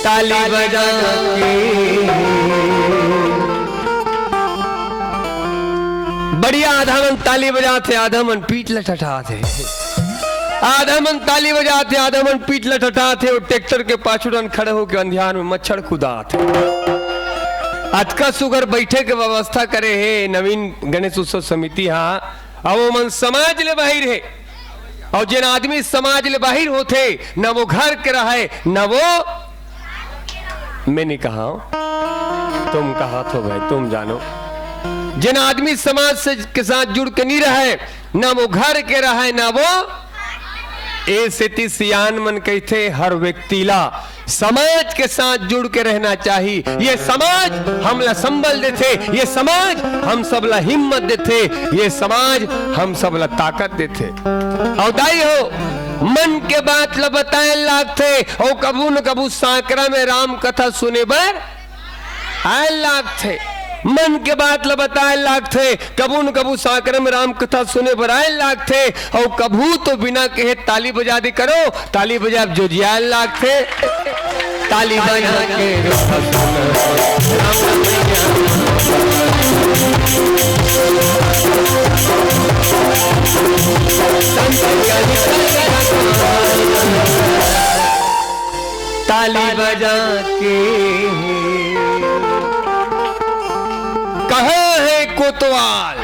ताली बजा के। बढ़िया, आधा मन ताली बजात हे, आधा मन पीठ ल ठठात हे। आधा मन ताली बजात हे, आधा मन पीठ ल ठठात हे, अउ ट्रैक्टर के पाछू डहन खड़े होके अंधियार में मच्छर कुदात हे। अतका सुघर बैठे के व्यवस्था करे हे नवीन गणेश उत्सव समिति हा, अउ ओमन समाज ले बाहिर हे। अउ जेन आदमी समाज ले बाहिर होथे, न वो घर के रहय, न वो, मैं नहीं कहा हूं, तुम कहा थो भाई, तुम जानो। जेन आदमी समाज से, के साथ जुड़ के नहीं रहय, न वो घर के रहय, न वो, ए सेती सियान मन कहिथे, हर व्यक्ति ला समाज के साथ जुड़ के रहना चाही। ये समाज हमला संबल देथे, ये समाज हम सब ला हिम्मत देथे, ये समाज हम सब ला ताकत देथे। अउ दाई हो, मन के बात ला बताए लागथे, अउ कभू न कभू सांकरा में राम कथा सुने बर आए लागथे। मन के बात ला बताए लागथे, कभू न कभू सांकरा में राम कथा सुने बर आए लागथे, अउ कभू तो बिना कहे ताली बजा दे करो, ताली बजा जोजियाए लागथे। ताली बजा के रो ताली बजा के। कहाँ है कोतवाल?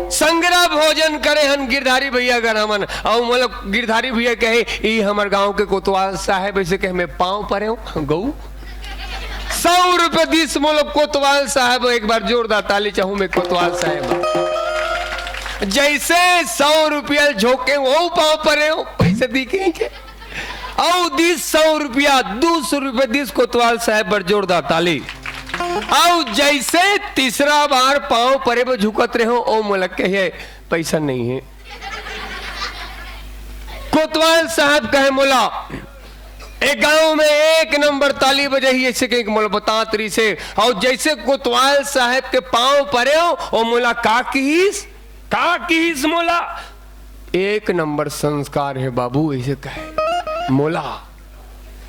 संगरा भोजन करे हन गिरधारी भैया घर हमन, अउ मतलब गिरधारी भैया कहे, "ई हमर गांव के कोतवाल साहेब," ऐसे कहे, मैं पांव परे हूं, गऊ। सौ रुपये दिस मोला कोतवाल साहेब, एक बार जोरदार ताली चाहूं मैं कोतवाल साहेब। जैसे सौ रुपया झोंके, वो पांव परे हूं, पैसे दी के। अउ दिस सौ रुपया, दो सौ रुपये दिस कोतवाल साहेब बर जोरदार ताली। अउ जइसे तीसरा बार पांव परे बर झुकत रहेंव, ओ मोला कहे, "पइसा नइ हे।" कोतवाल साहब कहे, "मोला ए गांव में एक नंबर ताली बजाही," अइसे कहिके मोला बतात रहिसे। अउ जइसे कोतवाल साहब के पांव परेंव, ओ मोला का किहिस? का किहिस मोला? "एक नंबर संस्कार हे बाबू," अइसे कहे मोला।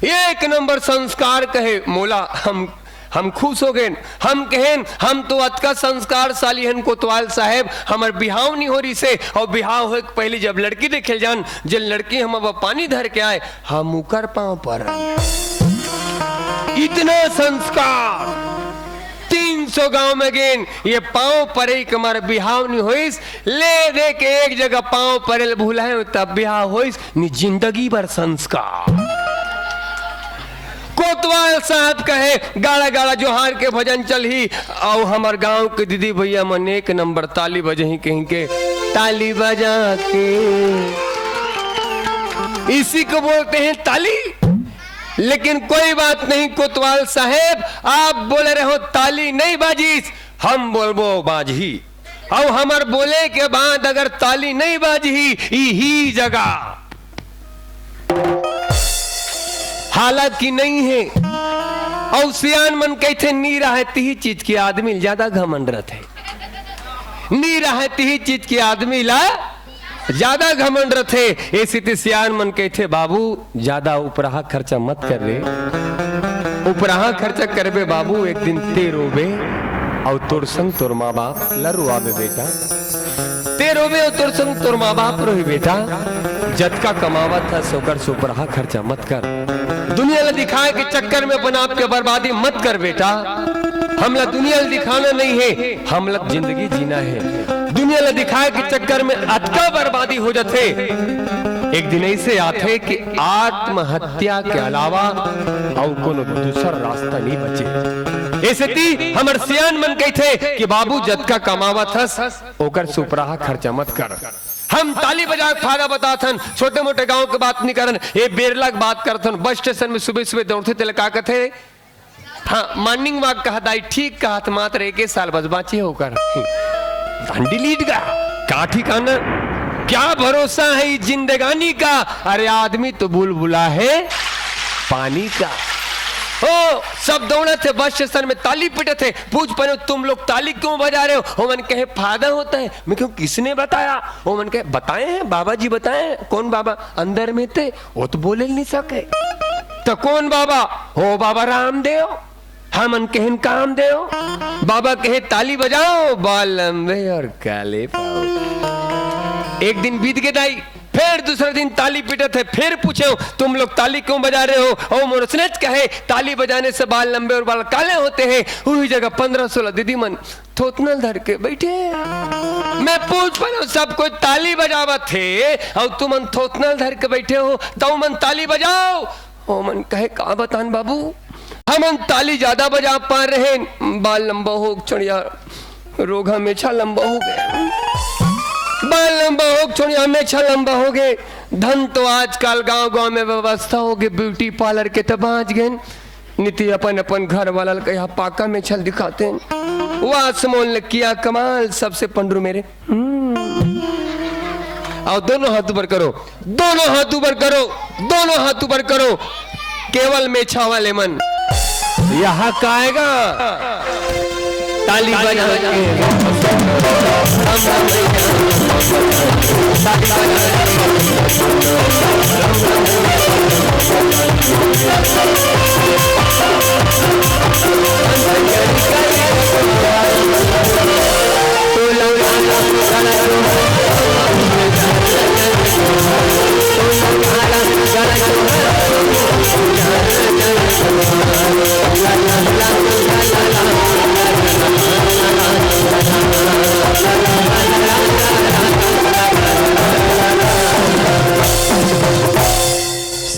"एक नंबर संस्कार," कहे मोला। हम, हम खुश हो गेन। हम कहेन, "हम तो अतका संस्कारशाली हन कोतवाल साहेब, हमर बिहाव नइ हो रहिसे, अउ बिहाव होय के पहिली जब लड़की देखे ल जान, जेन लड़की हमर बर पानी धर के आय, हम उकर पांव परन।" इतना संस्कार। तीन सौ गांव में गेन, ये पांव परे के मारे बिहाव नइ होइस, ले दे के एक जगह पांव परे ल भुलाए, तब बिहाव होइस, नि जिंदगी भर संस्कार। कोतवाल साहब कहे, "गाड़ा गाड़ा जोहार के भजन चलही, अउ हमर गांव के दीदी भैया मन एक नंबर ताली बजही," कहिके ताली बजा के, इसी को बोलते हैं ताली। लेकिन कोई बात नहीं कोतवाल साहेब, आप बोले रहो ताली नइ बाजिस, हम बोलबो बाजही। अउ हमर बोले के बाद अगर ताली नइ बाजही इही जगह, हालांकि नइ हे। अउ सियान मन कहिथे, "नी राहय तिही चीज के आदमी ल जादा घमंड रथे, नी राहय तिही चीज के आदमी ला जादा घमंड रथे।" ए सेती सियान मन कहिथे, "बाबू, जादा उपराहा खर्चा मत कर रे। उपराहा खर्चा करबे बाबू, एक दिन ते रोबे, अउ तोर संग तोर माँ बाप ल रोआबे बेटा। ते रोबे अउ तोर संग तोर माँ बाप रोही बेटा। जतका कमावत हस, ओकर से उपराहा खर्चा मत कर। दुनिया ल दिखाए के चक्कर में अपन आप के बर्बादी मत कर बेटा। हमला दुनिया ल दिखाना नइ हे, हमला जिंदगी जीना हे। दुनिया ल दिखाए के चक्कर में अतका बर्बादी हो जाथे।" एक दिन अइसे आथे कि आत्महत्या के अलावा अउ कोनो दूसर रास्ता नइ बचे। ए सेती हमर सियान मन कहिथे कि बाबू, जतका कमावत हस, ओकर से उपराहा खर्चा मत कर। हम ताली बजा के फायदा बताथन, छोटे मोटे गांव के बात नइ करन, ए बेरला के बात करथन। बस स्टेशन में सुबह सुबह दौड़थे, तेला का कथे? हाँ, morning walk कहा दाई, ठीक कहा, त मात्र एके साल बस बाँचे हो कर। डंडी लीट गा, का ठिकाना? क्या भरोसा है इस जिंदगानी का? अरे आदमी तो बुलबुला है पानी का। ओ, सब दौड़त हे बस स्टेशन में, ताली पीटत हे। पूछ परेंव, "तुम लोग ताली क्यों बजा रहे हो?" ओमन कहे, "फायदा होता है।" मैं कहूँ, "किसने बताया?" ओमन कहे, "बताए हैं, बाबा जी बताए हैं।" "कौन बाबा?" "अंदर में थे, वो तो बोले नहीं सके।" "तो कौन बाबा?" "हो बाबा रामदेव।" "हमन केहन काम देव?" बाबा कहे, "ताली बजाओ, बाल लंबे और काले पाओ।" एक दिन बीत गे दाई, फेर दूसरा दिन ताली पीटत हे, फेर पूछेंव, "तुम लोग ताली क्यों बजा रहे हो?" अउ मोर उसनेच कहे, "ताली बजाने से बाल लंबे और बाल काले होते हैं।" उही जगह पंद्रह सोलह दीदी मन थोथना ल धर के बइठे। मैं पूछ परेंव, सब कोई ताली बजावत हे अउ तुमन थोथना ल धर के बइठे हो, त ओमन ताली बजाव। ओमन कहे, "का बतान बाबू, हमन ताली जादा बजा पा रहे, बाल लंबा हो चढ़िया, रोगहा मेछा लंबा हो गे, बाल लंबा हो चढ़िया, मेछा लंबा हो गे।" धन तो आजकल गांव-गांव में व्यवस्था हो गे, beauty parlour के त बाँच गेन। नीति अपन अपन घर वाला ल कहिया पाका मेछा ल दिखातेन। वाह समोन ले किया कमाल, सबसे पंडरू मेरे। हम्म। अउ दोनों हाथ ऊपर करो, दोनों हाथ ऊपर करो, दोनों हाथ ऊपर करो। केवल मेछा वाले मन। यहाँ का आएगा? ताली बजा के।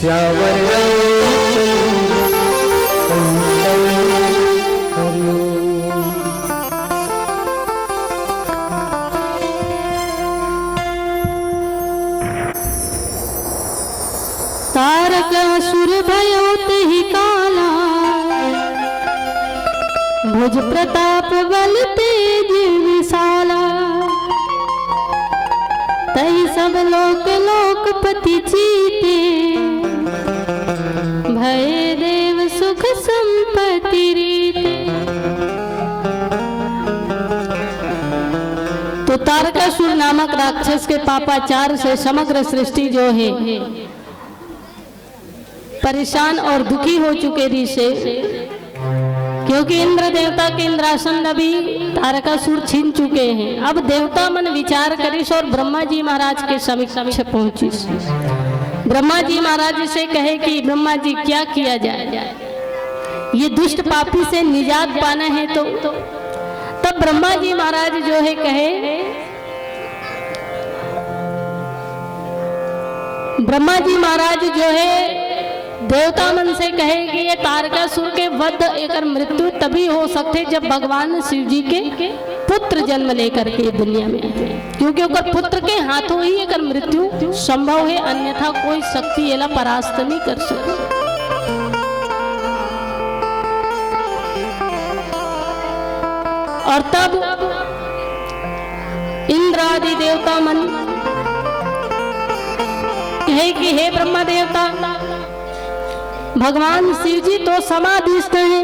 श्यावर लोचन कुंदन हरिओम। प्रताप बल तेज विशाला, तहि सब लोक लोकपति जीते, भय देव सुख संपत्ति रीते। तो तारकासुर नामक राक्षस के पापाचार से समग्र सृष्टि जो हे परेशान और दुखी हो चुके रिहिसे, क्योंकि इंद्र देवता के इंद्रासन ल भी तारकासुर छीन चुके हे। अब देवता मन विचार करिस और ब्रह्मा जी महाराज के समक्ष पहुंचिस। ब्रह्मा जी महाराज से कहे कि ब्रह्मा जी, क्या किया जाए, ये दुष्ट पापी से निजात पाना हे तो। तब ब्रह्मा जी महाराज जो हे कहे, ब्रह्मा जी महाराज जो हे देवता मन से कहे कि ये तारकासुर के वध, एकर मृत्यु तभी हो सकथे जब भगवान शिव जी के पुत्र जन्म लेकर के दुनिया में आए, क्योंकि ओकर पुत्र के हाथों ही एकर मृत्यु संभव हे, अन्यथा कोई शक्ति एला परास्त नहीं कर सकती। और तब इंद्र आदि देवता मन कहे कि हे ब्रह्मा देवता, भगवान शिव जी तो समाधिस्थ हे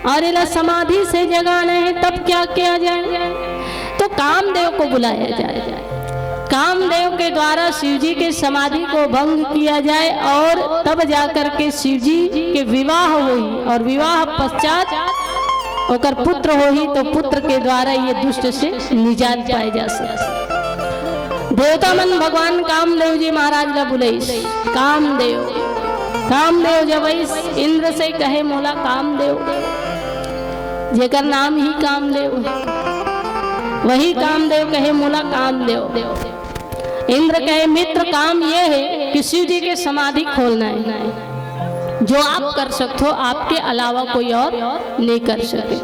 और एला समाधि से जगाना हे, तब क्या किया जाए? तो कामदेव को बुलाया जाए। कामदेव के द्वारा शिव जी के समाधि को भंग किया जाए और तब जाकर के शिव जी के विवाह होही और विवाह पश्चात ओकर पुत्र होही, तो पुत्र के द्वारा ये दुष्ट से निजात पाए जा सकथे। देवता मन भगवान कामदेव जी महाराज ला बुलाइस। कामदेव, कामदेव जब आइस, इंद्र से कहे, मोला कामदेव, जेकर नाम ही कामदेव हे, वही कामदेव कहे, मोला कामदेव। इंद्र कहे, मित्र, काम ये हे कि शिव जी के समाधि खोलना हे, जो आप कर सकथो, आपके अलावा कोई और नहीं कर सके।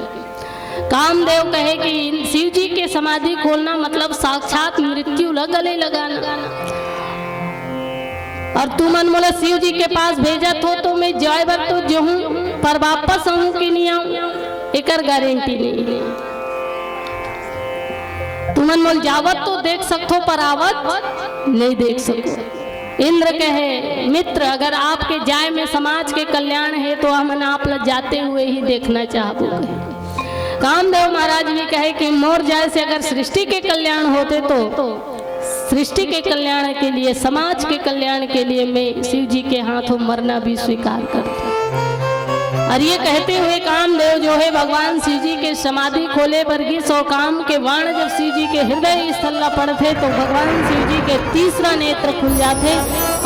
कामदेव कहे कि इन-, शिव जी के समाधि खोलना मतलब साक्षात मृत्यु ला गले लगाना। और तुमन मोला शिव जी के पास भेजत हो तो मैं जाए बर तो जाहूं, पर वापस आहूं कि नहीं आहूं, एकर गारंटी नहीं हे। तुमन मोला जावत तो देख सकथो, पर आवत नहीं देख सको। इंद्र कहे, मित्र, अगर आपके जाय में समाज के कल्याण हे तो हमन आप ला जाते हुए ही देखना चाहबो। कामदेव महाराज भी कहे कि मोर जाय से अगर सृष्टि के कल्याण होथे तो सृष्टि के कल्याण के लिए, समाज के कल्याण के लिए मैं शिव जी के हाथों मरना भी स्वीकार करता हूँ। और ये कहते हुए कामदेव जो हे भगवान शिव जी के समाधि खोले बर गिस और काम के बाण जब शिव जी के हृदय स्थल ला पड़थे तो भगवान शिव जी के तीसरा नेत्र खुल जाथे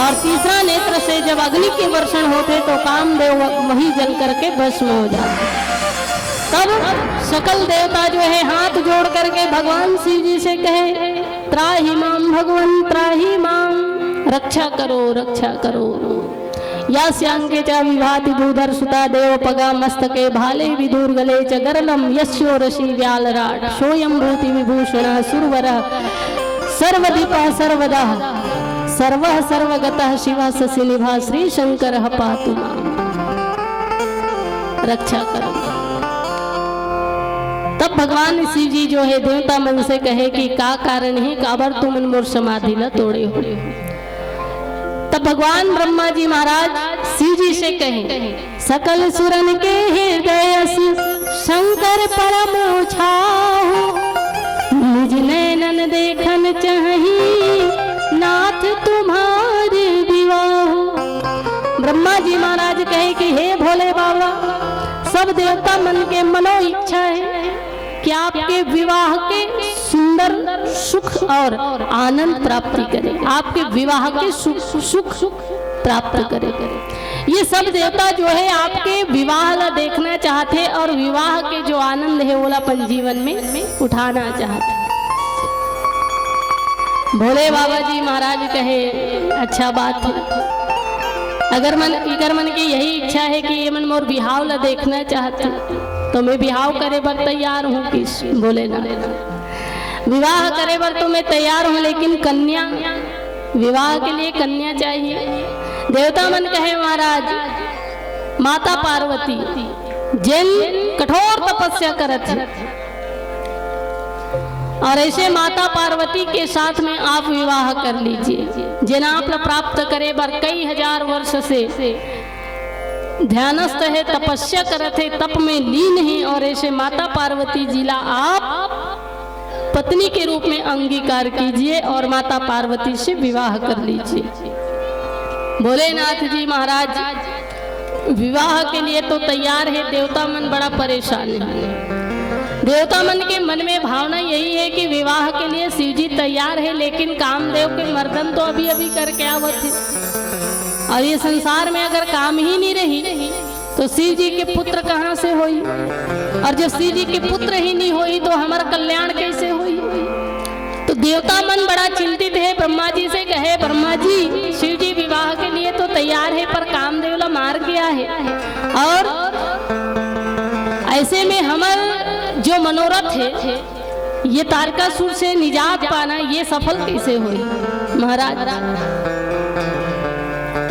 और तीसरा नेत्र से जब अग्नि के वर्षण होथे तो कामदेव वही जल करके भस्म हो जाथे। तब सकल देवता जो हे हाथ जोड़ करके भगवान शिव जी से कहे, त्राहि माम भगवन् त्राहि माम, रक्षा करो, रक्षा करो। यास्यांके च विभाति भूधर सुता देव पगा मस्तके भाले विदूर गले च गरलम यस्योरसि व्यालराट सोयम भूति विभूषण सुरवर सर्वधिप सर्वदः सर्वः सर्वगतः शिवः शशिनिभः श्री शंकरः पातु माम। रक्षा करो। तब भगवान शिव जी जो हे देवता मन से कहे कि का कारण हे, काबर तुमन मोर समाधि ला तोड़े हो। तब भगवान ब्रह्मा जी महाराज शिव जी से कहे, सकल सुरन के हृदय अस शंकर परम छाहु, निज नैनन देखन चाही नाथ तुम्हार विवाहु। ब्रह्मा जी महाराज कहे कि हे भोले बाबा, सब देवता मन के मनो इच्छा हे कि आपके विवाह के सुंदर सुख और आनंद प्राप्ति करे, आपके विवाह के सुख, सुख प्राप्त करे। ये सब देवता जो हे आपके विवाह ला देखना चाहथे और विवाह के जो आनंद हे ओला अपन जीवन में उठाना चाहथे। भोले बाबा जी महाराज कहे, अच्छा बात हे, अगर मन, इकर मन के यही इच्छा हे कि ये मन मोर बिहाव ला देखना चाहथे, तो मैं बिहाव करे बर तैयार हूँ। किस भोलेनाथ, विवाह करे बर तो मैं तैयार हूँ, लेकिन कन्या, विवाह के लिए कन्या चाहिए। देवता मन कहे, महाराज, माता पार्वती, जेन कठोर तपस्या करत हे, और ऐसे माता पार्वती के साथ में आप विवाह कर लीजिए। जेन आप ला प्राप्त करे बर कई हजार वर्ष से ध्यानस्थ हे, तपस्या करत हे, तप में लीन हे, और ऐसे माता पार्वती जी ला आप पत्नी के रूप में अंगीकार कीजिए और माता पार्वती से विवाह कर लीजिए। भोलेनाथ जी महाराज विवाह के लिए तो तैयार हे, देवता मन बड़ा परेशान हे। देवता मन के मन में भावना यही हे कि विवाह के लिए शिव जी तैयार हे, लेकिन कामदेव के मर्दन तो अभी अभी करके आवत हे, और ये संसार में अगर काम ही नहीं रही तो शिव जी के पुत्र कहाँ से होई? और जब शिव जी के पुत्र ही नहीं होई तो हमारा कल्याण कैसे होई? तो देवता मन बड़ा चिंतित हे, ब्रह्मा जी से कहे, "ब्रह्मा जी, शिव जी विवाह के लिए तो तैयार हे, पर कामदेव ला मार गया हे, और ऐसे में हमर जो मनोरथ हे, ये तारकासुर से निजात पाना, ये सफल कैसे होई महाराज?"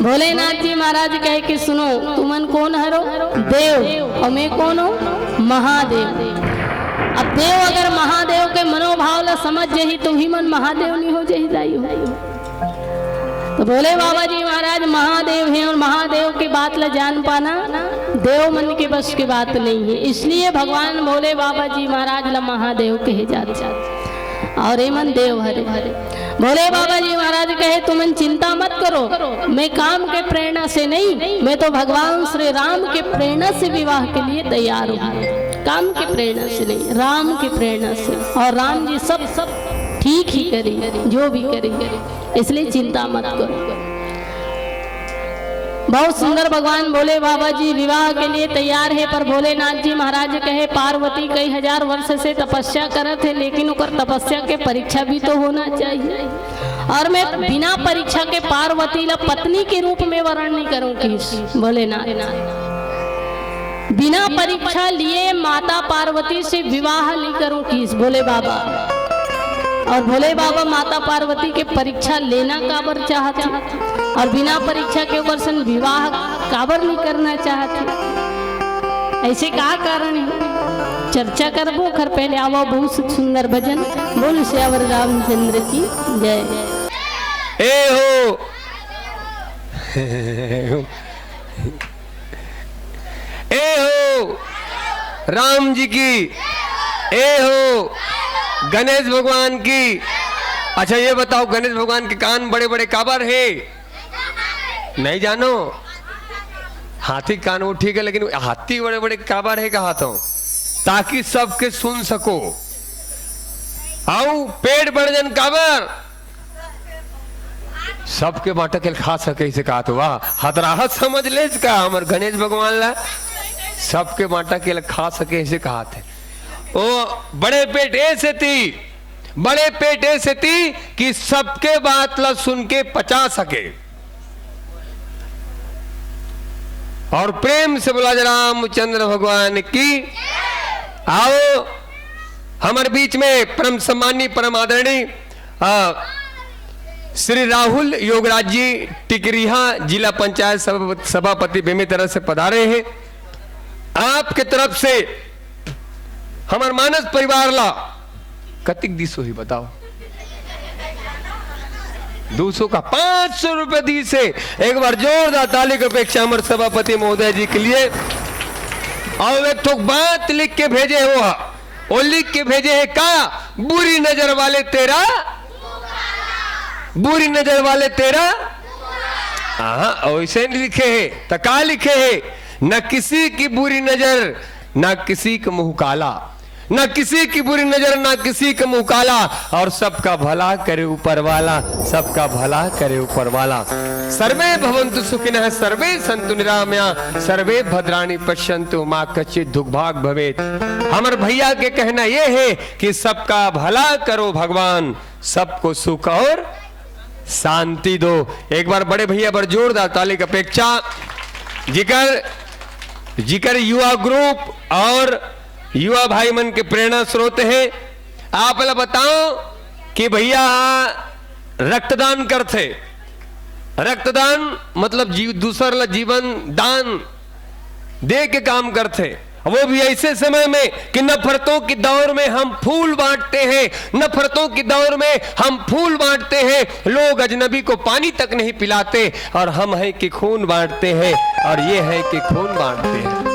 भोलेनाथ जी महाराज कहे कि सुनो, तुमन कोन हरो? देव। और मैं कोन हूँ? महादेव। अब देव अगर महादेव के मनोभाव ला समझ जही, तो ही मन महादेव नहीं हो जही, दाई हो। तो भोले बाबा जी महाराज महादेव हे, और महादेव के बात ला जान पाना देव मन के बस के बात नहीं हे। इसलिए भगवान भोले बाबा जी महाराज ला महादेव कहे जात हे, और ये मन देव हरे। भोले बाबा जी महाराज कहे, तुमन चिंता मत करो, मैं काम के प्रेरणा से नहीं, मैं तो भगवान श्री राम के प्रेरणा से विवाह के लिए तैयार हूँ। काम के प्रेरणा से नहीं, राम के प्रेरणा से। और राम जी सब, सब ठीक ही करेंगे, जो भी करेंगे, इसलिए चिंता मत करो। बहुत सुंदर, भगवान भोले बाबा जी विवाह के लिए तैयार हे, पर भोलेनाथ जी महाराज कहे, पार्वती कई हजार वर्ष से तपस्या करत हे, लेकिन ओकर तपस्या के परीक्षा भी तो होना चाहिए। और मैं बिना परीक्षा के पार्वती ला पत्नी के रूप में वरण नहीं करूं, किहिस भोलेनाथ। बिना परीक्षा लिए माता पार्वती से विवाह नहीं करूं, किहिस भोले बाबा। और भोले बाबा माता पार्वती के परीक्षा लेना काबर चाहत हे, और बिना परीक्षा के ओकर संग विवाह काबर नहीं करना चाहत हे? ऐसे का कारण हे? चर्चा करबो, ओखर पहले आवा बहुत सुंदर भजन। बोल सियावर रामचंद्र की जय। ए हो, ए हो, राम जी की, ए हो, गणेश भगवान की। अच्छा, ये बताओ, गणेश भगवान के कान बड़े बड़े काबर हे? नहीं जानो? हाथी कान वो ठीक है, लेकिन हाथी बड़े बड़े काबर हे कहा तो, ताकि सबके सुन सको। आऊ पेट बड़ जन काबर? सबके बांटा के ल खा सके, इसे कहा तो वाह, हतराहत समझ ले इसका, हमर गणेश भगवान ला सबके बांटा के ल खा सके, इसे कहा थे। ओ बड़े पेट ए सेती, बड़े पेट ए सेती कि सबके बात ला सुन के पचा सके। और प्रेम से बोला जा रामचंद्र भगवान की। आओ, हमर बीच में परम सम्मानी, परम आदरणीय, आ, श्री राहुल योगराज जी, टिकरिहा जिला पंचायत सभाप-, सभापति बेमेतरा से पधारे हे। आपके तरफ से हमर मानस परिवार ला कतिक दिस होही बताओ? दो सौ का, पाँच सौ रुपए दिस हे। एक बार जोरदार ताली की अपेक्षा हमर सभापति महोदय जी के लिए। और एक ठोक बात लिख के भेजे हे वो, वो लिख के भेजे हे का, बुरी नजर वाले तेरा, बुरी नजर वाले तेरा। हाँ, वैसे नहीं लिखे हे, तो का लिखे हे? न किसी की बुरी नजर, ना किसी का मुंह काला, ना किसी की बुरी नजर, ना किसी का मुंह काला, और सबका भला करे ऊपर वाला, सबका भला करे ऊपर वाला। सर्वे भवन्तु सुखिनः, सर्वे सन्तु निरामया, सर्वे भद्राणि पश्यन्तु, मा कश्चित दुख भाग भवेत। हमर भैया के कहना ये हे कि सबका भला करो भगवान, सबको सुख और शांति दो। एक बार बड़े भैया बर जोरदार ताली की अपेक्षा। जिकर, जिकर युवा group और युवा भाई मन के प्रेरणा स्रोत हे। आप ला बताओ कि भैया रक्तदान करथे। रक्तदान मतलब जीव, दूसर ला जीवन दान दे के काम करथे। वो भी ऐसे समय में कि नफरतों के दौर में हम फूल बांटते हैं, नफरतों के दौर में हम फूल बांटते हैं, लोग अजनबी को पानी तक नहीं पिलाते, और हम हैं कि खून बांटते हैं, और ये है कि खून बांटते हैं।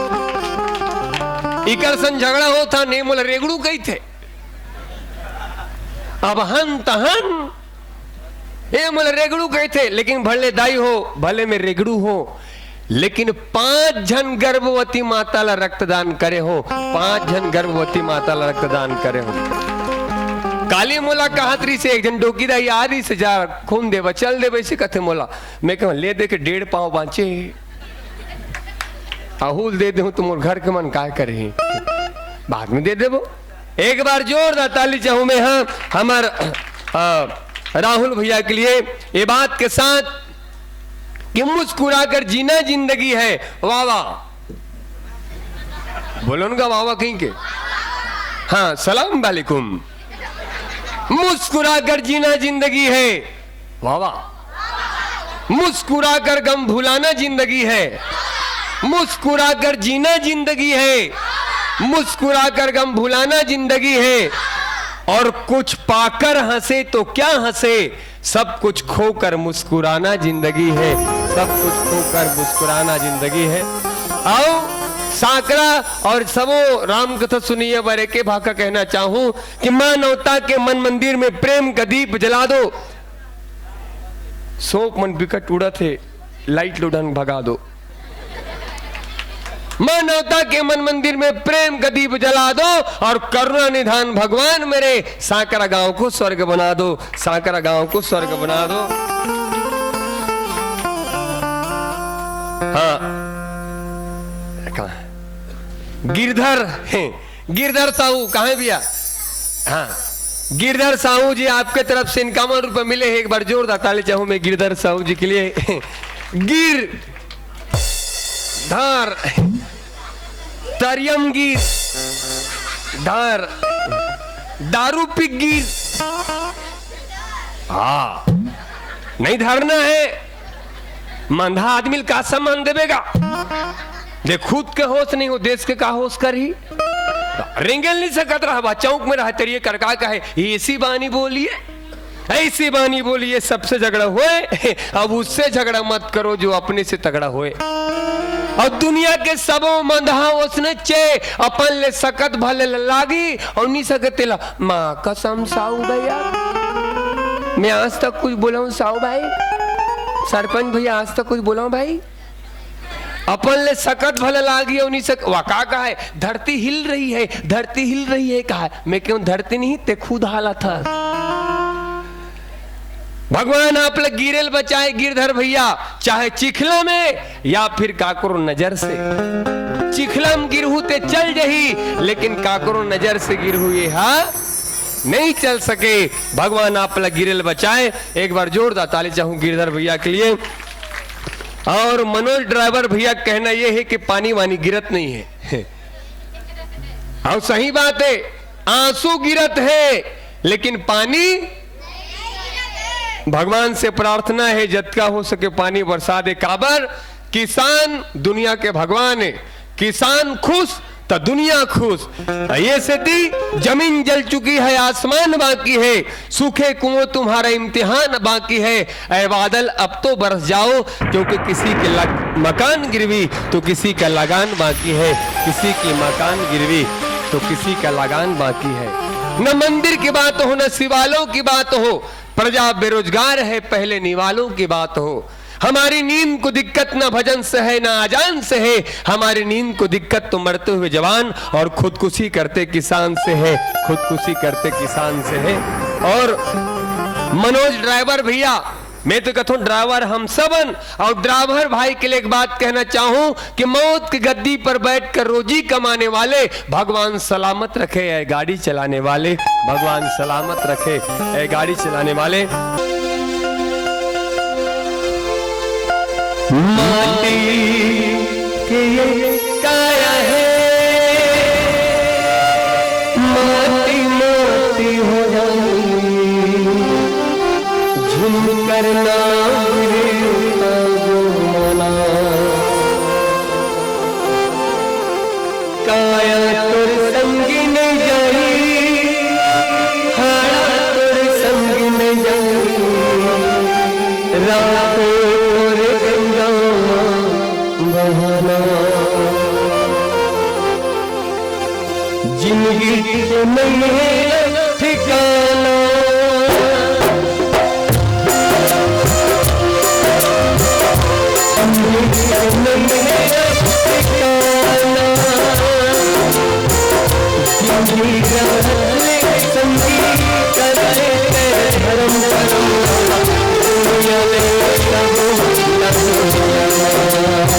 इकर सन झगड़ा होता ने मोला रेगड़ू कही थे। अब हन तहन ए मोला रेगड़ू कही थे, लेकिन भले दाई हो, भले मैं रेगड़ू हो, लेकिन पांच झन गर्भवती माता ला रक्तदान करे हो, पांच झन गर्भवती माता ला रक्तदान करे हो। काली मोला कहत रही से एक झन डोकी दाई आ रही से, जा खून देवा, चल देवे से कथे मोला। मैं कहूं ले दे के डेढ़ पांव बांचे, अहूल दे देहूं तो मोर घर के मन काय करे, बाद में दे देबो। एक बार जोरदार ताली चाहूं मैं, हाँ, हमार, अ, राहुल भैया के लिए, ये बात के साथ कि मुस्कुराकर जीना जिंदगी है। वाह वाह, बोलो उनका वाह वाह कहीं के। हाँ, सलाम वालेकुम। मुस्कुराकर जीना जिंदगी है। वाह वाह। मुस्कुराकर गम भुलाना जिंदगी है, मुस्कुराकर जीना जिंदगी है, मुस्कुराकर गम भुलाना जिंदगी है। और कुछ पाकर हंसे तो क्या हंसे, सब कुछ खोकर मुस्कुराना जिंदगी है, सब कुछ खोकर मुस्कुराना जिंदगी है। आओ, सांकरा और सबो राम कथा सुनिए बर एके भाखा कहना चाहूं कि मानवता के मन मंदिर में प्रेम का दीप जला दो। सोक मन बिकट उड़त हे, लाइट लो ढंग भगा दो। मानवता के मन मंदिर में प्रेम का दीप जला दो और करुणा निधान भगवान मेरे सांकरा गांव को स्वर्ग बना दो, सांकरा गांव को स्वर्ग बना दो। हाँ, कहाँ? गिरधर हैं, गिरधर साहू कहाँ है भैया? हाँ, गिरधर साहू जी, आपके तरफ से इक्यावन रुपए मिले हैं। एक बार जोरदार ताली चाहूं मैं गिरधर साहू जी के लिए। गिर धार, तरियम गिर धार, दारू पी गिर। हाँ, नहीं धरना है। मंधा आदमी ल का सम्मान देबे गा? दे, खुद के होश नहीं हो, देश के का होश करही? रेंगेल नहीं सकत रहबा, चौक में रह तरिए करका कहे, "ऐसी बानी बोलिए, ऐसी बानी बोलिए, सबसे झगड़ा होए, अब उससे झगड़ा मत करो जो अपने से तगड़ा होए।" और दुनिया के सबो मंधा ओसने चे, अपन ले सकत भले ल लागी, और नहीं सकत तेला, माँ कसम साहू भैया, मैं आज तक कुछ बोला हूँ साहू भाई, सरपंच भैया, आज तक कुछ बोला हूँ भाई? अपन ले सकत भले लागी अउ नहीं सक-, वा का कहा है, धरती हिल रही है, धरती हिल रही है कहा है। मैं कहूं धरती नहीं, ते खुद हालत है। भगवान आप ले गिरेल बचाए गिरधर भैया, चाहे चिखला में या फिर काकरो नजर से। चिखला में गिरहू ते चल जही, लेकिन काकरो नजर से गिरहू ये हा नहीं चल सके। भगवान आप ला गिरेल बचाए। एक बार जोरदार ताली चाहूं गिरधर भैया के लिए। और मनोज ड्राइवर भैया कहना ये है कि पानी वानी गिरत नहीं है। और सही बात है, आंसू गिरत है, लेकिन पानी, भगवान से प्रार्थना है जतका हो सके पानी बरसा दे। काबर? किसान दुनिया के भगवान है। किसान खुश तो दुनिया खुश। ये सेती जमीन जल चुकी है, आसमान बाकी है, सूखे कुओं तुम्हारा इम्तिहान बाकी है। ऐ बादल अब तो बरस जाओ, क्योंकि किसी के लग-, मकान गिरवी तो किसी का लगान बाकी है, किसी की मकान गिरवी तो किसी का लगान बाकी है। न मंदिर की बात हो, न शिवालयों की बात हो, प्रजा बेरोजगार है, पहले निवालों की बात हो। हमारी नींद को दिक्कत ना भजन से है, ना अजान से है, हमारी नींद को दिक्कत तो मरते हुए जवान और खुदकुशी करते किसान से है, खुदकुशी करते किसान से है। और मनोज ड्राइवर भैया, मैं तो कहता हूँ ड्राइवर हम सबन, और ड्राइवर भाई के लिए एक बात कहना चाहूँ कि मौत की गद्दी पर बैठकर रोजी कमाने वाले भगवान सलामत रखे, ऐ गाड़ी चलाने वाले, भगवान सलामत रखे, ऐ गाड़ी चलाने वाले। माटी के ये काया है, माटी माटी हो जाई, झुम करना रे। नहीं है ठिकाना, नहीं है ठिकाना। जिंदगी का संगीत करे धर्म करम, दुनिया में तब लग जाना।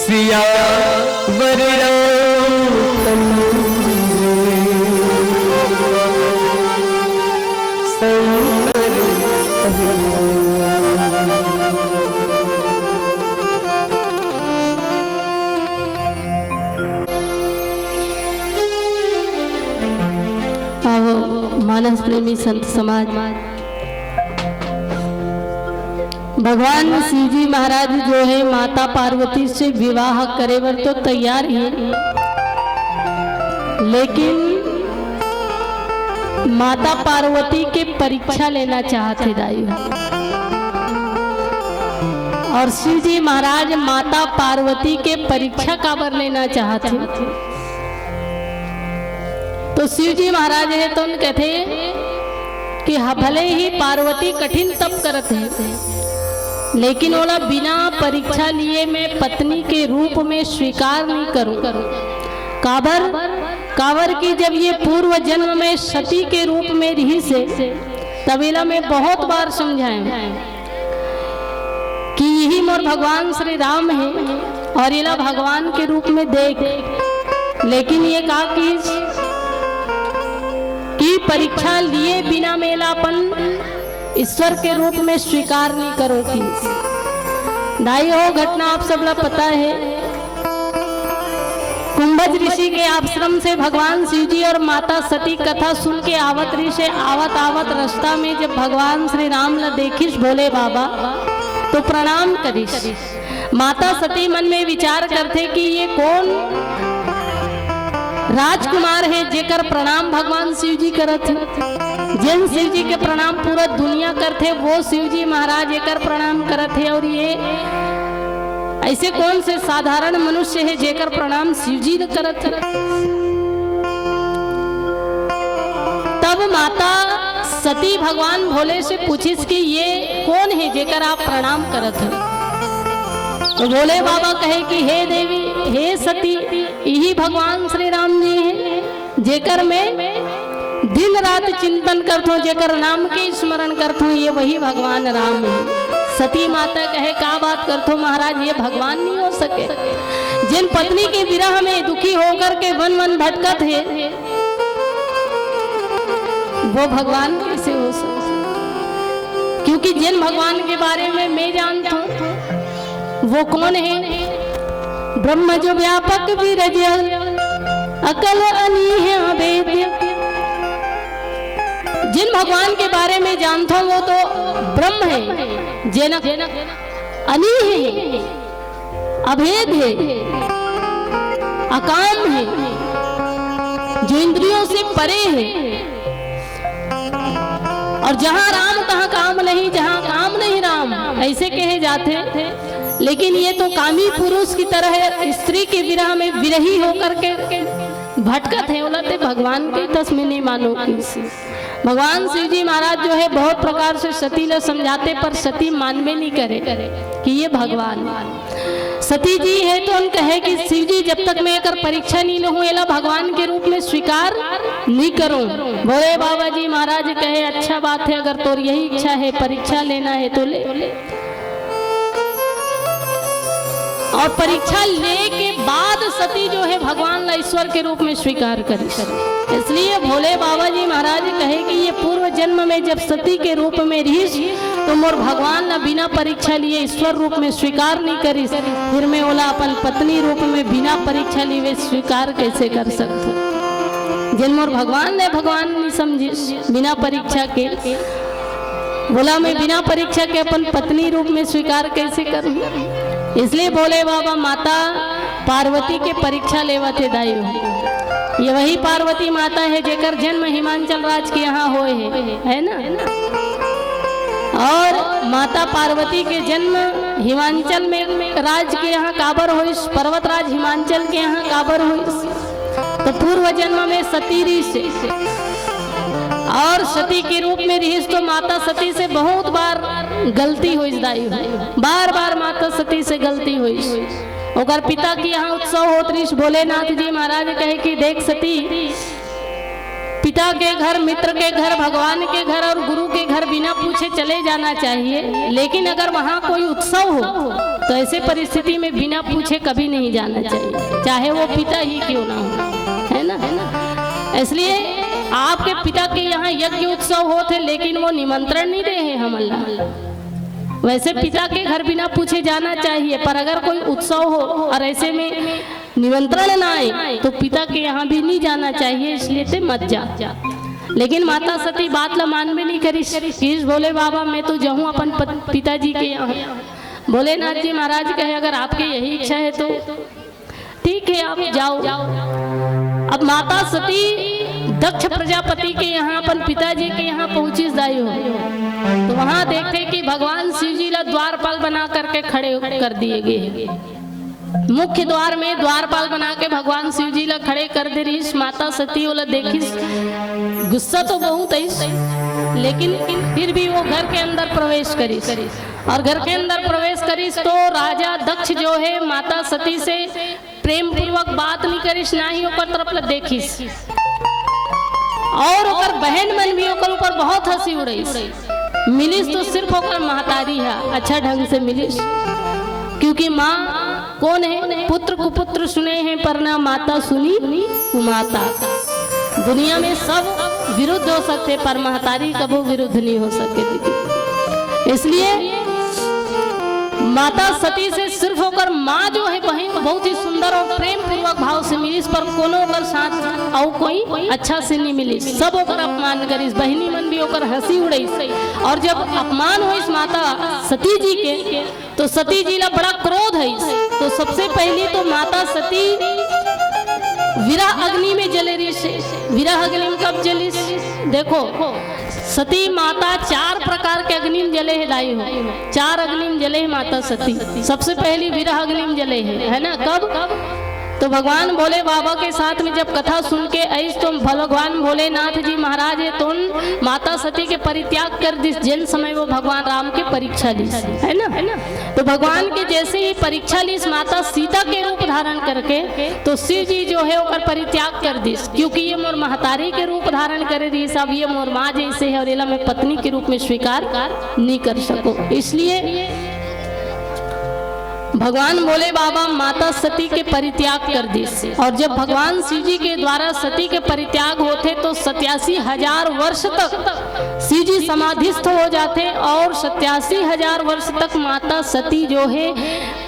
सियावर रामचंद्र शंकर। अब मानस प्रेमी संत समाज, भगवान शिव जी महाराज जो है माता पार्वती से विवाह करे बर तो तैयार है, लेकिन माता पार्वती के परीक्षा लेना चाहत हे दाई। और शिव जी महाराज माता पार्वती के परीक्षा काबर लेना चाहत हे? तो शिव जी महाराज हे तो कहथे कि ह-, भले ही पार्वती कठिन तप करत हे, लेकिन ओला बिना परीक्षा लिए मैं पत्नी के रूप में स्वीकार नहीं करूं। काबर? काबर कि जब ये पूर्व जन्म में सती के रूप में रहिस हे, तब एला मैं बहुत बार समझाए कि यही मोर भगवान श्री राम हे और एला भगवान के रूप में देख, लेकिन ये का किस की परीक्षा लिए बिना मैं एला अपन ईश्वर के रूप में स्वीकार नहीं करो किस। दाई हो, घटना आप सब ला पता है, कुंभज ऋषि के आश्रम से भगवान शिव जी और माता सती कथा सुन के आवत रहिस हे, आवत आवत रास्ता में जब भगवान श्री राम ला देखिस भोले बाबा, तो प्रणाम करिस। माता सती मन में विचार करथे कि ये कौन राजकुमार हे, जेकर प्रणाम भगवान शिव जी करत हे। जेन शिव जी के प्रणाम पूरा दुनिया करथे, वो शिव जी महाराज एकर प्रणाम करत हे। और ये ऐसे कौन से साधारण मनुष्य हे, जेकर प्रणाम शिव जी ल करत हे? तब माता सती भगवान भोले से पूछिस कि ये कौन हे, जेकर आप प्रणाम करत हे? तो भोले बाबा कहे कि हे देवी, हे सती, इही भगवान श्री राम जी हे, जेकर मैं दिन रात चिंतन करथों, जेकर नाम के स्मरण करथों, ये वही भगवान राम हे। सती माता कहे, का बात करथों महाराज, ये भगवान नहीं हो सके? जिन पत्नी के विरह में दुखी होकर के वन वन भटकत हे, वो भगवान कैसे हो सके? क्योंकि जिन भगवान के बारे में मैं जानथों, वो कौन हे? ब्रह्म जो व्यापक विरज, अकल अनीह अभेद। जिन भगवान के बारे में जानथों, वो तो ब्रह्म हे, जेन अनीह हे, अभेद हे, अकाम हे, जो इंद्रियों से परे हे। और जहाँ राम तहाँ काम नहीं, जहाँ काम नहीं राम, ऐसे कहे जाथे। लेकिन ये तो कामी पुरुष की तरह हे, स्त्री के विरह में विरही होकर के भटकत हे। ओला ते भगवान के तस में नहीं मानो किसी। भगवान शिव जी महाराज जो हे, बहुत प्रकार से सती ला समझाथे, पर सती मानबे नहीं करे कि ये भगवान। सती जी हे तो उन कहे कि शिव जी, जब तक मैं एकर परीक्षा नहीं लूँ, एला भगवान के रूप में स्वीकार नहीं करूँ। भोले बाबा जी महाराज कहे, अच्छा बात हे, अगर तोर यही इच्छा हे, परीक्षा लेना हे तो ले। और परीक्षा ले के बाद सती जो हे, भगवान ला ईश्वर के रूप में स्वीकार करिस। इसलिए भोले बाबा जी महाराज कहे कि ये पूर्व जन्म में जब सती के रूप में रहिस, तो मोर भगवान ला बिना परीक्षा लिए ईश्वर रूप में स्वीकार नहीं करिस, फिर मैं ओला अपन पत्नी रूप में बिना परीक्षा लिए स्वीकार कैसे कर सकथों? जेन मोर भगवान ला भगवान नहीं समझिस बिना परीक्षा के, ओला मैं बिना परीक्षा के अपन पत्नी रूप में स्वीकार कैसे करूँ? इसलिए भोले बाबा माता पार्वती के परीक्षा लेवत हे दाई हो। ये वही पार्वती माता हे, जेकर जन्म हिमांचल राज के यहाँ होय हे, है ना? और माता पार्वती के जन्म हिमांचल में, राज के यहाँ काबर होइस, पर्वत राज हिमांचल के यहाँ काबर होइस? तो पूर्व जन्म में सती रहिस हे, और सती के रूप में रहिस, तो माता सती से बहुत बार गलती होइस दाई हो, बार बार माता सती से गलती होइस। ओकर पिता के यहाँ उत्सव होत रहिस, भोलेनाथ जी महाराज कहे कि देख सती, पिता के घर, मित्र के घर, भगवान के घर और गुरु के घर बिना पूछे चले जाना चाहिए, लेकिन अगर वहाँ कोई उत्सव हो तो ऐसे परिस्थिति में बिना पूछे कभी नहीं जाना चाहिए, चाहे वो पिता ही क्यों ना हो, है ना? इसलिए आपके पिता के यहाँ यज्ञ उत्सव होत हे, लेकिन वो निमंत्रण नहीं दे हे हमन ला। वैसे पिता के घर बिना पूछे जाना चाहिए, पर अगर कोई उत्सव हो और ऐसे में निमंत्रण ना आए तो पिता के यहाँ भी नहीं जाना चाहिए, इसलिए ते मत जा। लेकिन माता सती बात ला मानबे नहीं करिस, किस भोले बाबा, मैं तो जाऊँ अपन पत-, पिताजी के यहाँ। भोलेनाथ जी महाराज कहे, अगर आपकी यही इच्छा है तो ठीक है, आप जाओ। अब माता सती दक्ष प्रजापति के यहाँ, अपन पिताजी के यहाँ पहुँचिस दाई हो, तो वहाँ देखथे कि भगवान शिव जी ला द्वारपाल बना करके खड़े कर दिए गए हैं। मुख्य द्वार में द्वारपाल बना के भगवान शिव जी ला खड़े कर दे रहिस। माता सती ओला देखिस, गुस्सा तो बहुत आइस, लेकिन फिर भी वो घर के अंदर प्रवेश करिस। और घर के अंदर प्रवेश करिस तो राजा दक्ष जो है, माता सती से प्रेम पूर्वक बात नहीं करिस, ना ही ओकर तरफ ला देखिस। और ओकर बहन मन भी ओकर ऊपर बहुत हंसी उड़ाइस। मिलिस तो सिर्फ ओकर महतारी हा अच्छा ढंग से मिलिस, क्योंकि माँ कौन है? पुत्र कुपुत्र सुने हैं, पर ना माता सुनी कुमाता। दुनिया में सब विरुद्ध हो सकते, पर महतारी कबो विरुद्ध नहीं हो सके दीदी। इसलिए माता सती से सिर्फ ओकर माँ जो है, बहिन, बहुत ही सुंदर और प्रेम पूर्वक भाव से मिलिस, पर कोनो ओकर साथ अउ कोई अच्छा से नहीं मिलिस। सब ओकर अपमान करिस, बहिनी मन भी ओकर हंसी उड़ाइस। और जब अपमान होइस माता सती जी के, तो सती जी ला बड़ा क्रोध है। तो सबसे पहली तो माता सती विरह अग्नि में जले रहिस हे। विरह अग्नि में कब जलिस? देखो, सती माता चार प्रकार के अग्नि में जले हे दाई हो, चार अग्नि में जले हे माता सती। सबसे पहली विरह अग्नि में जले हे, है ना? कब? तो भगवान भोले बाबा के साथ में जब कथा सुन के आइस तो भगवान भोलेनाथ जी महाराज हे तो माता सती के परित्याग कर दिस, जेन समय वो भगवान राम के परीक्षा लिस, है ना? तो भगवान के जैसे ही परीक्षा लिस माता सीता के रूप धारण करके, तो शिव जी जो है ओकर परित्याग कर दिस, क्योंकि ये मोर महतारी के रूप धारण करे रहिस, अब ये मोर माँ जैसे है और एला मैं पत्नी के रूप में स्वीकार नहीं कर सकूं। इसलिए भगवान भोले बाबा माता सती के परित्याग कर दिस। और जब भगवान शिव जी के द्वारा सती के परित्याग होथे तो सत्यासी हजार वर्ष तक शिव जी समाधिस्थ हो जाथे और सत्यासी हजार वर्ष तक माता सती जो है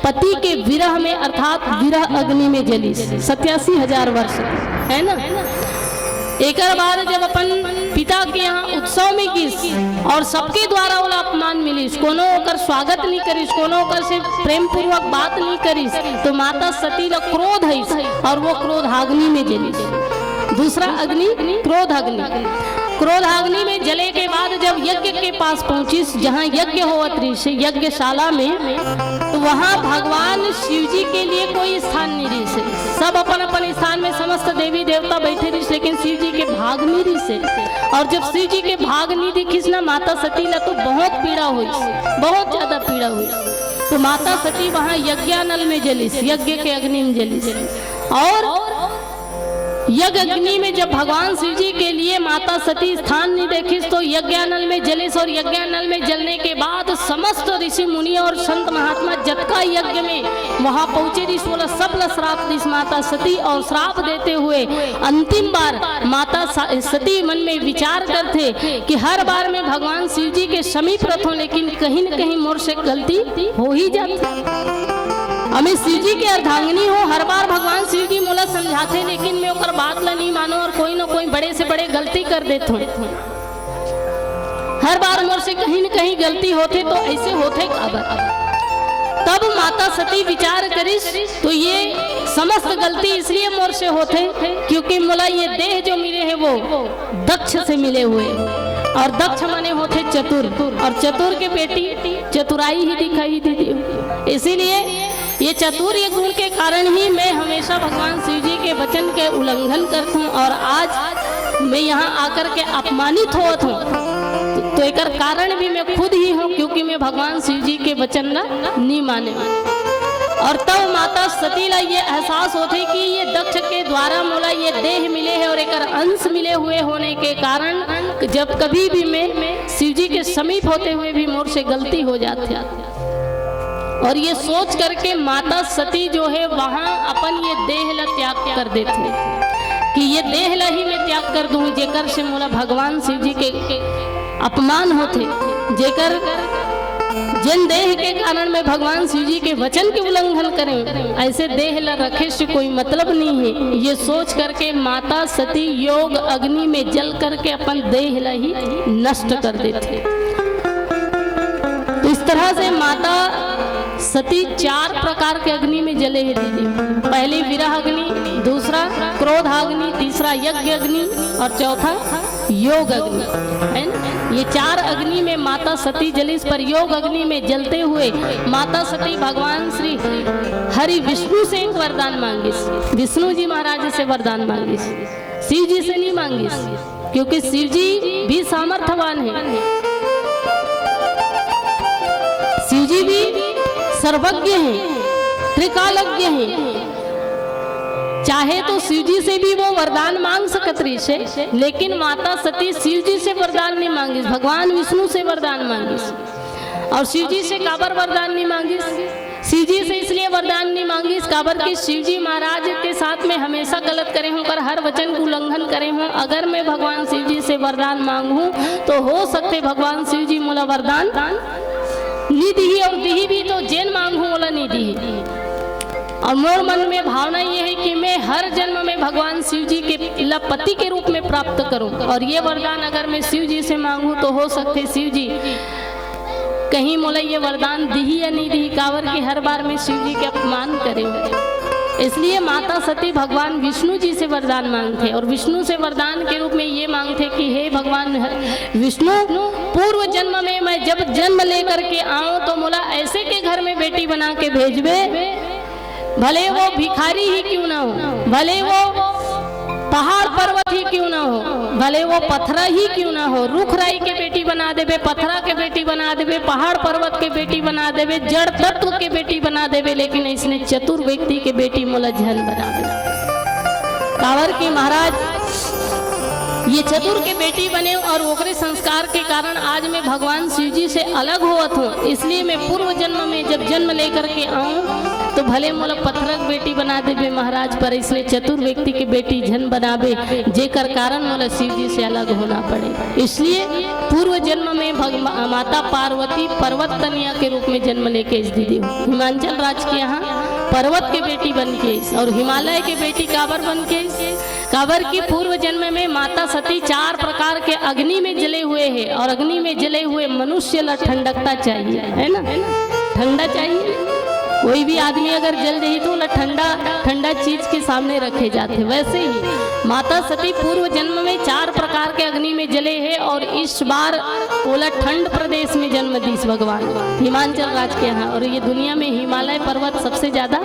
पति के विरह में अर्थात विरह अग्नि में जलिस सत्यासी हजार वर्ष तक, है ना? एकर बाद जब अपन पिता के यहाँ उत्सव में गिस और सबके द्वारा ओला अपमान मिलिस, कोनो ओकर स्वागत नहीं करिस, कोनो ओकर से प्रेम पूर्वक बात नहीं करिस, तो माता सती ला क्रोध आइस और वो क्रोधाग्नि में जलिस। दूसरा अग्नि क्रोधाग्नि। क्रोधाग्नि में जले के बाद जब यज्ञ के पास पहुंचिस, जहां यज्ञ होवत रहिस, यज्ञशाला में, तो वहां भगवान शिव जी के लिए कोई स्थान नहीं रहिस। सब अपन अपन स्थान में समस्त देवी देवता बैठे रहिस, लेकिन शिव जी के भाग नहीं रहिस। और जब शिव जी के भाग नहीं दिखिस ना माता सती ला, तो बहुत पीड़ा हुई, बहुत ज्यादा पीड़ा हुई। तो माता सती वहां यज्ञानल में जलिस, यज्ञ के अग्नि में जलिस। और यज्ञ अग्नि में जब भगवान शिव जी के लिए माता सती स्थान नहीं देखिस, तो यज्ञानल में जलिस और यज्ञानल में जलने के बाद समस्त ऋषि मुनि और संत महात्मा जतका यज्ञ में वहां पहुंचे रहिस, ओला सब ला श्राप दिस माता सती। और श्राप देते हुए अंतिम बार माता सा-, सती मन में विचार करथे कि हर बार मैं भगवान शिव जी के समीप रथों, लेकिन कहीं न कहीं मोर से गलती हो ही जाथे। अब मैं शिव जी के अर्धांगिनी हूँ, हर बार भगवान शिव जी मोला समझाथे, लेकिन मैं ओकर बात ला नहीं मानो और कोई ना कोई बड़े से बड़े गलती कर देथों। हर बार मोर से कहीं न कहीं गलती होथे, तो ऐसे होथे काबर? तब माता सती विचार करिस, तो ये समस्त गलती इसलिए मोर से होथे, क्योंकि मोला ये देह जो मिले है वो दक्ष से मिले हुए, और दक्ष माने होथे चतुर, और चतुर के बेटी चतुराई ही दिखाई देती है। इसीलिए ये चातुर्य गुण के कारण ही मैं हमेशा भगवान शिव जी के वचन के उल्लंघन करत हूँ और आज मैं यहाँ आकर के अपमानित होत हूँ। तो, तो एकर कारण भी मैं खुद ही हूँ, क्योंकि मैं भगवान शिव जी के वचन ला नहीं माने। और तब माता सती ला ये एहसास होथे कि ये दक्ष के द्वारा मोला ये देह मिले है और एकर अंश मिले हुए होने के कारण जब कभी भी मैं शिव जी के समीप होते हुए भी मोर से गलती हो जाथे। और ये सोच करके माता सती जो है वहां अपन ये देह ला त्याग कर देथे कि ये देह ला ही मैं त्याग कर दूं, जेकर से मोला भगवान शिव जी के अपमान होथे, जेकर, जिन देह के कारण मैं भगवान शिव जी के वचन के उल्लंघन करें, ऐसे देह ला रखे से कोई मतलब नहीं है। ये सोच करके माता सती योग अग्नि में जल करके अपन देह ला ही नष्ट कर देथे। तो इस तरह से माता सती चार प्रकार के अग्नि में जले है दीदी। पहली विरह अग्नि, दूसरा क्रोध अग्नि, तीसरा यज्ञ अग्नि और चौथा योग अग्नि, है ना? ये चार अग्नि में माता सती जलिस, पर योग अग्नि में जलते हुए माता सती भगवान श्री हरि विष्णु से एक वरदान मांगिस, विष्णु जी महाराज से वरदान मांगिस, शिव जी से नहीं मांगिस, क्योंकि शिव जी भी सामर्थ्यवान है, शिव जी भी सर्वज्ञ है, त्रिकालज्ञ है। चाहे तो शिव जी से भी वो वरदान मांग सकत रहिसे, लेकिन माता सती शिव जी से वरदान नहीं मांगिस, भगवान विष्णु से वरदान मांगिस। और शिव जी से काबर वरदान नहीं मांगिस? शिव जी से इसलिए वरदान नहीं मांगिस, काबर कि शिव जी महाराज के साथ में हमेशा गलत करे हूँ, कर हर वचन के उल्लंघन करे हूँ। अगर मैं भगवान शिव जी से वरदान मांगू तो हो सकथे भगवान शिव जी मोला वरदान नहीं दिही, और दिही भी तो जेन मांगू ओला नहीं दिही। और मोर मन में भावना ये है कि मैं हर जन्म में भगवान शिव जी के ला पति के रूप में प्राप्त करूं, और ये वरदान अगर मैं शिव जी से मांगू तो हो सकथे शिव जी कहीं मोला ये वरदान दिही या नहीं दिही, काबर कि हर बार मैं शिव जी के अपमान करे। इसलिए माता सती भगवान विष्णु जी से वरदान मांगथे और विष्णु से वरदान के रूप में ये मांगथे कि हे भगवान विष्णु, पूर्व जन्म में मैं जब जन्म लेकर के आऊं तो मोला ऐसे के घर में बेटी बना के भेजबे, भले वो भिखारी ही क्यों ना हो, भले वो पहाड़ पर्वत ही क्यों ना हो, भले वो पथरा ही क्यों ना हो, रुख राई के बेटी बना देबे, पथरा के बेटी बना देबे, पहाड़ पर्वत के बेटी बना देबे, जड़ तत्व के बेटी बना देबे, लेकिन इसने चतुर व्यक्ति के बेटी मोला झन बना दे। काबर कि महाराज ये चतुर के बेटी बने और ओकरे संस्कार के कारण आज मैं भगवान शिव जी से अलग होवत हूँ, इसलिए मैं पूर्व जन्म में जब जन्म लेकर के आऊँ तो भले मोला पथरक बेटी बना देबे महाराज, पर इसने चतुर व्यक्ति के बेटी झन बनाबे, जेकर कारण मोला शिव जी से अलग होना पड़े। इसलिए पूर्व जन्म में भग-, माता पार्वती पर्वत कन्या के रूप में जन्म लेके इस दीदी हो। हिमाचल राज के यहाँ पर्वत के बेटी बन के इस और हिमालय के बेटी काबर बन के इस, काबर की पूर्व जन्म में माता सती चार प्रकार के अग्नि में जले हुए हैं और अग्नि में जले हुए मनुष्य ला ठंडकता चाहिए, है ना? ठंडा चाहिए। कोई भी आदमी अगर जल जाही तो ओला ठंडा ठंडा चीज के सामने रखे जाथे। वैसे ही माता सती पूर्व जन्म में चार प्रकार के अग्नि में जले हे और इस बार ओला ठंड प्रदेश में जन्म दीस भगवान हिमाचल राज के यहाँ। और ये दुनिया में हिमालय पर्वत सबसे ज्यादा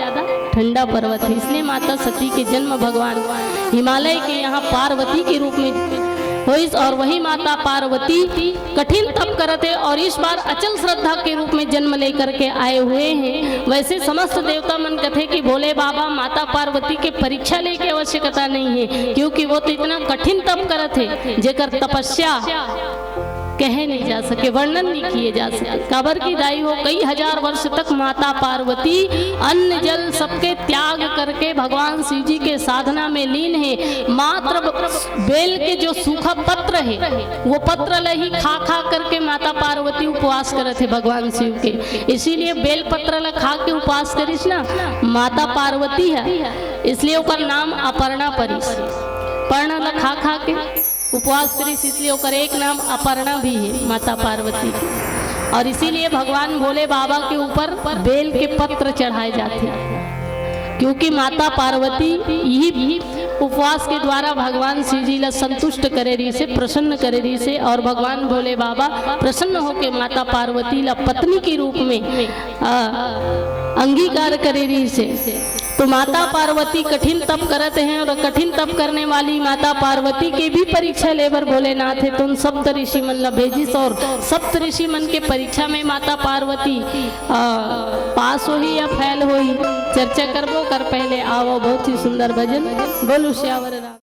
ठंडा पर्वत है, इसलिए माता सती के जन्म भगवान हिमालय के यहाँ पार्वती के रूप में होइस। और वही माता पार्वती कठिन तप करत हे और इस बार अचल श्रद्धा के रूप में जन्म लेकर के आए हुए हैं। वैसे समस्त देवता मन कथे कि भोले बाबा माता पार्वती के परीक्षा लेके आवश्यकता नहीं है, क्योंकि वो तो इतना कठिन तप करत हे जेकर तपस्या कहे नहीं जा सके, वर्णन नहीं किए जा सके। काबर की दाई हो, कई हजार वर्ष तक माता पार्वती अन्न जल सबके त्याग करके भगवान शिव जी के साधना में लीन है। मात्र ब-, बेल के जो सूखा पत्र है, वो पत्र ल ही खा खा करके माता पार्वती उपवास करत हे भगवान शिव के। इसीलिए बेल पत्र ल खा के उपवास करिस ना माता पार्वती है, इसलिए ओकर नाम अपर्णा परिस। पर्ण ल खा खा के उपवास करिस, इसलिए ओकर एक नाम अपर्णा भी है माता पार्वती के। और इसीलिए भगवान भोले बाबा के ऊपर बेल के पत्र चढ़ाए जाते हैं, क्योंकि माता पार्वती यही उपवास के द्वारा भगवान शिव जी ला संतुष्ट करे रहिसे, प्रसन्न करे रहिसे। और भगवान भोले बाबा प्रसन्न होके माता पार्वती ला पत्नी के रूप में, आ, अंगीकार करे रहिसे। तो माता पार्वती कठिन तप करत हैं और कठिन तप करने वाली माता पार्वती के भी परीक्षा लेबर भोलेनाथ है, तो उन सप्त ऋषि मन ला भेजिस और सप्त ऋषि मन के परीक्षा में माता पार्वती, आ, पास होही या फेल होही, चर्चा करबो कर। पहले आवो बहुत ही सुंदर भजन। बोलो सियावर राम।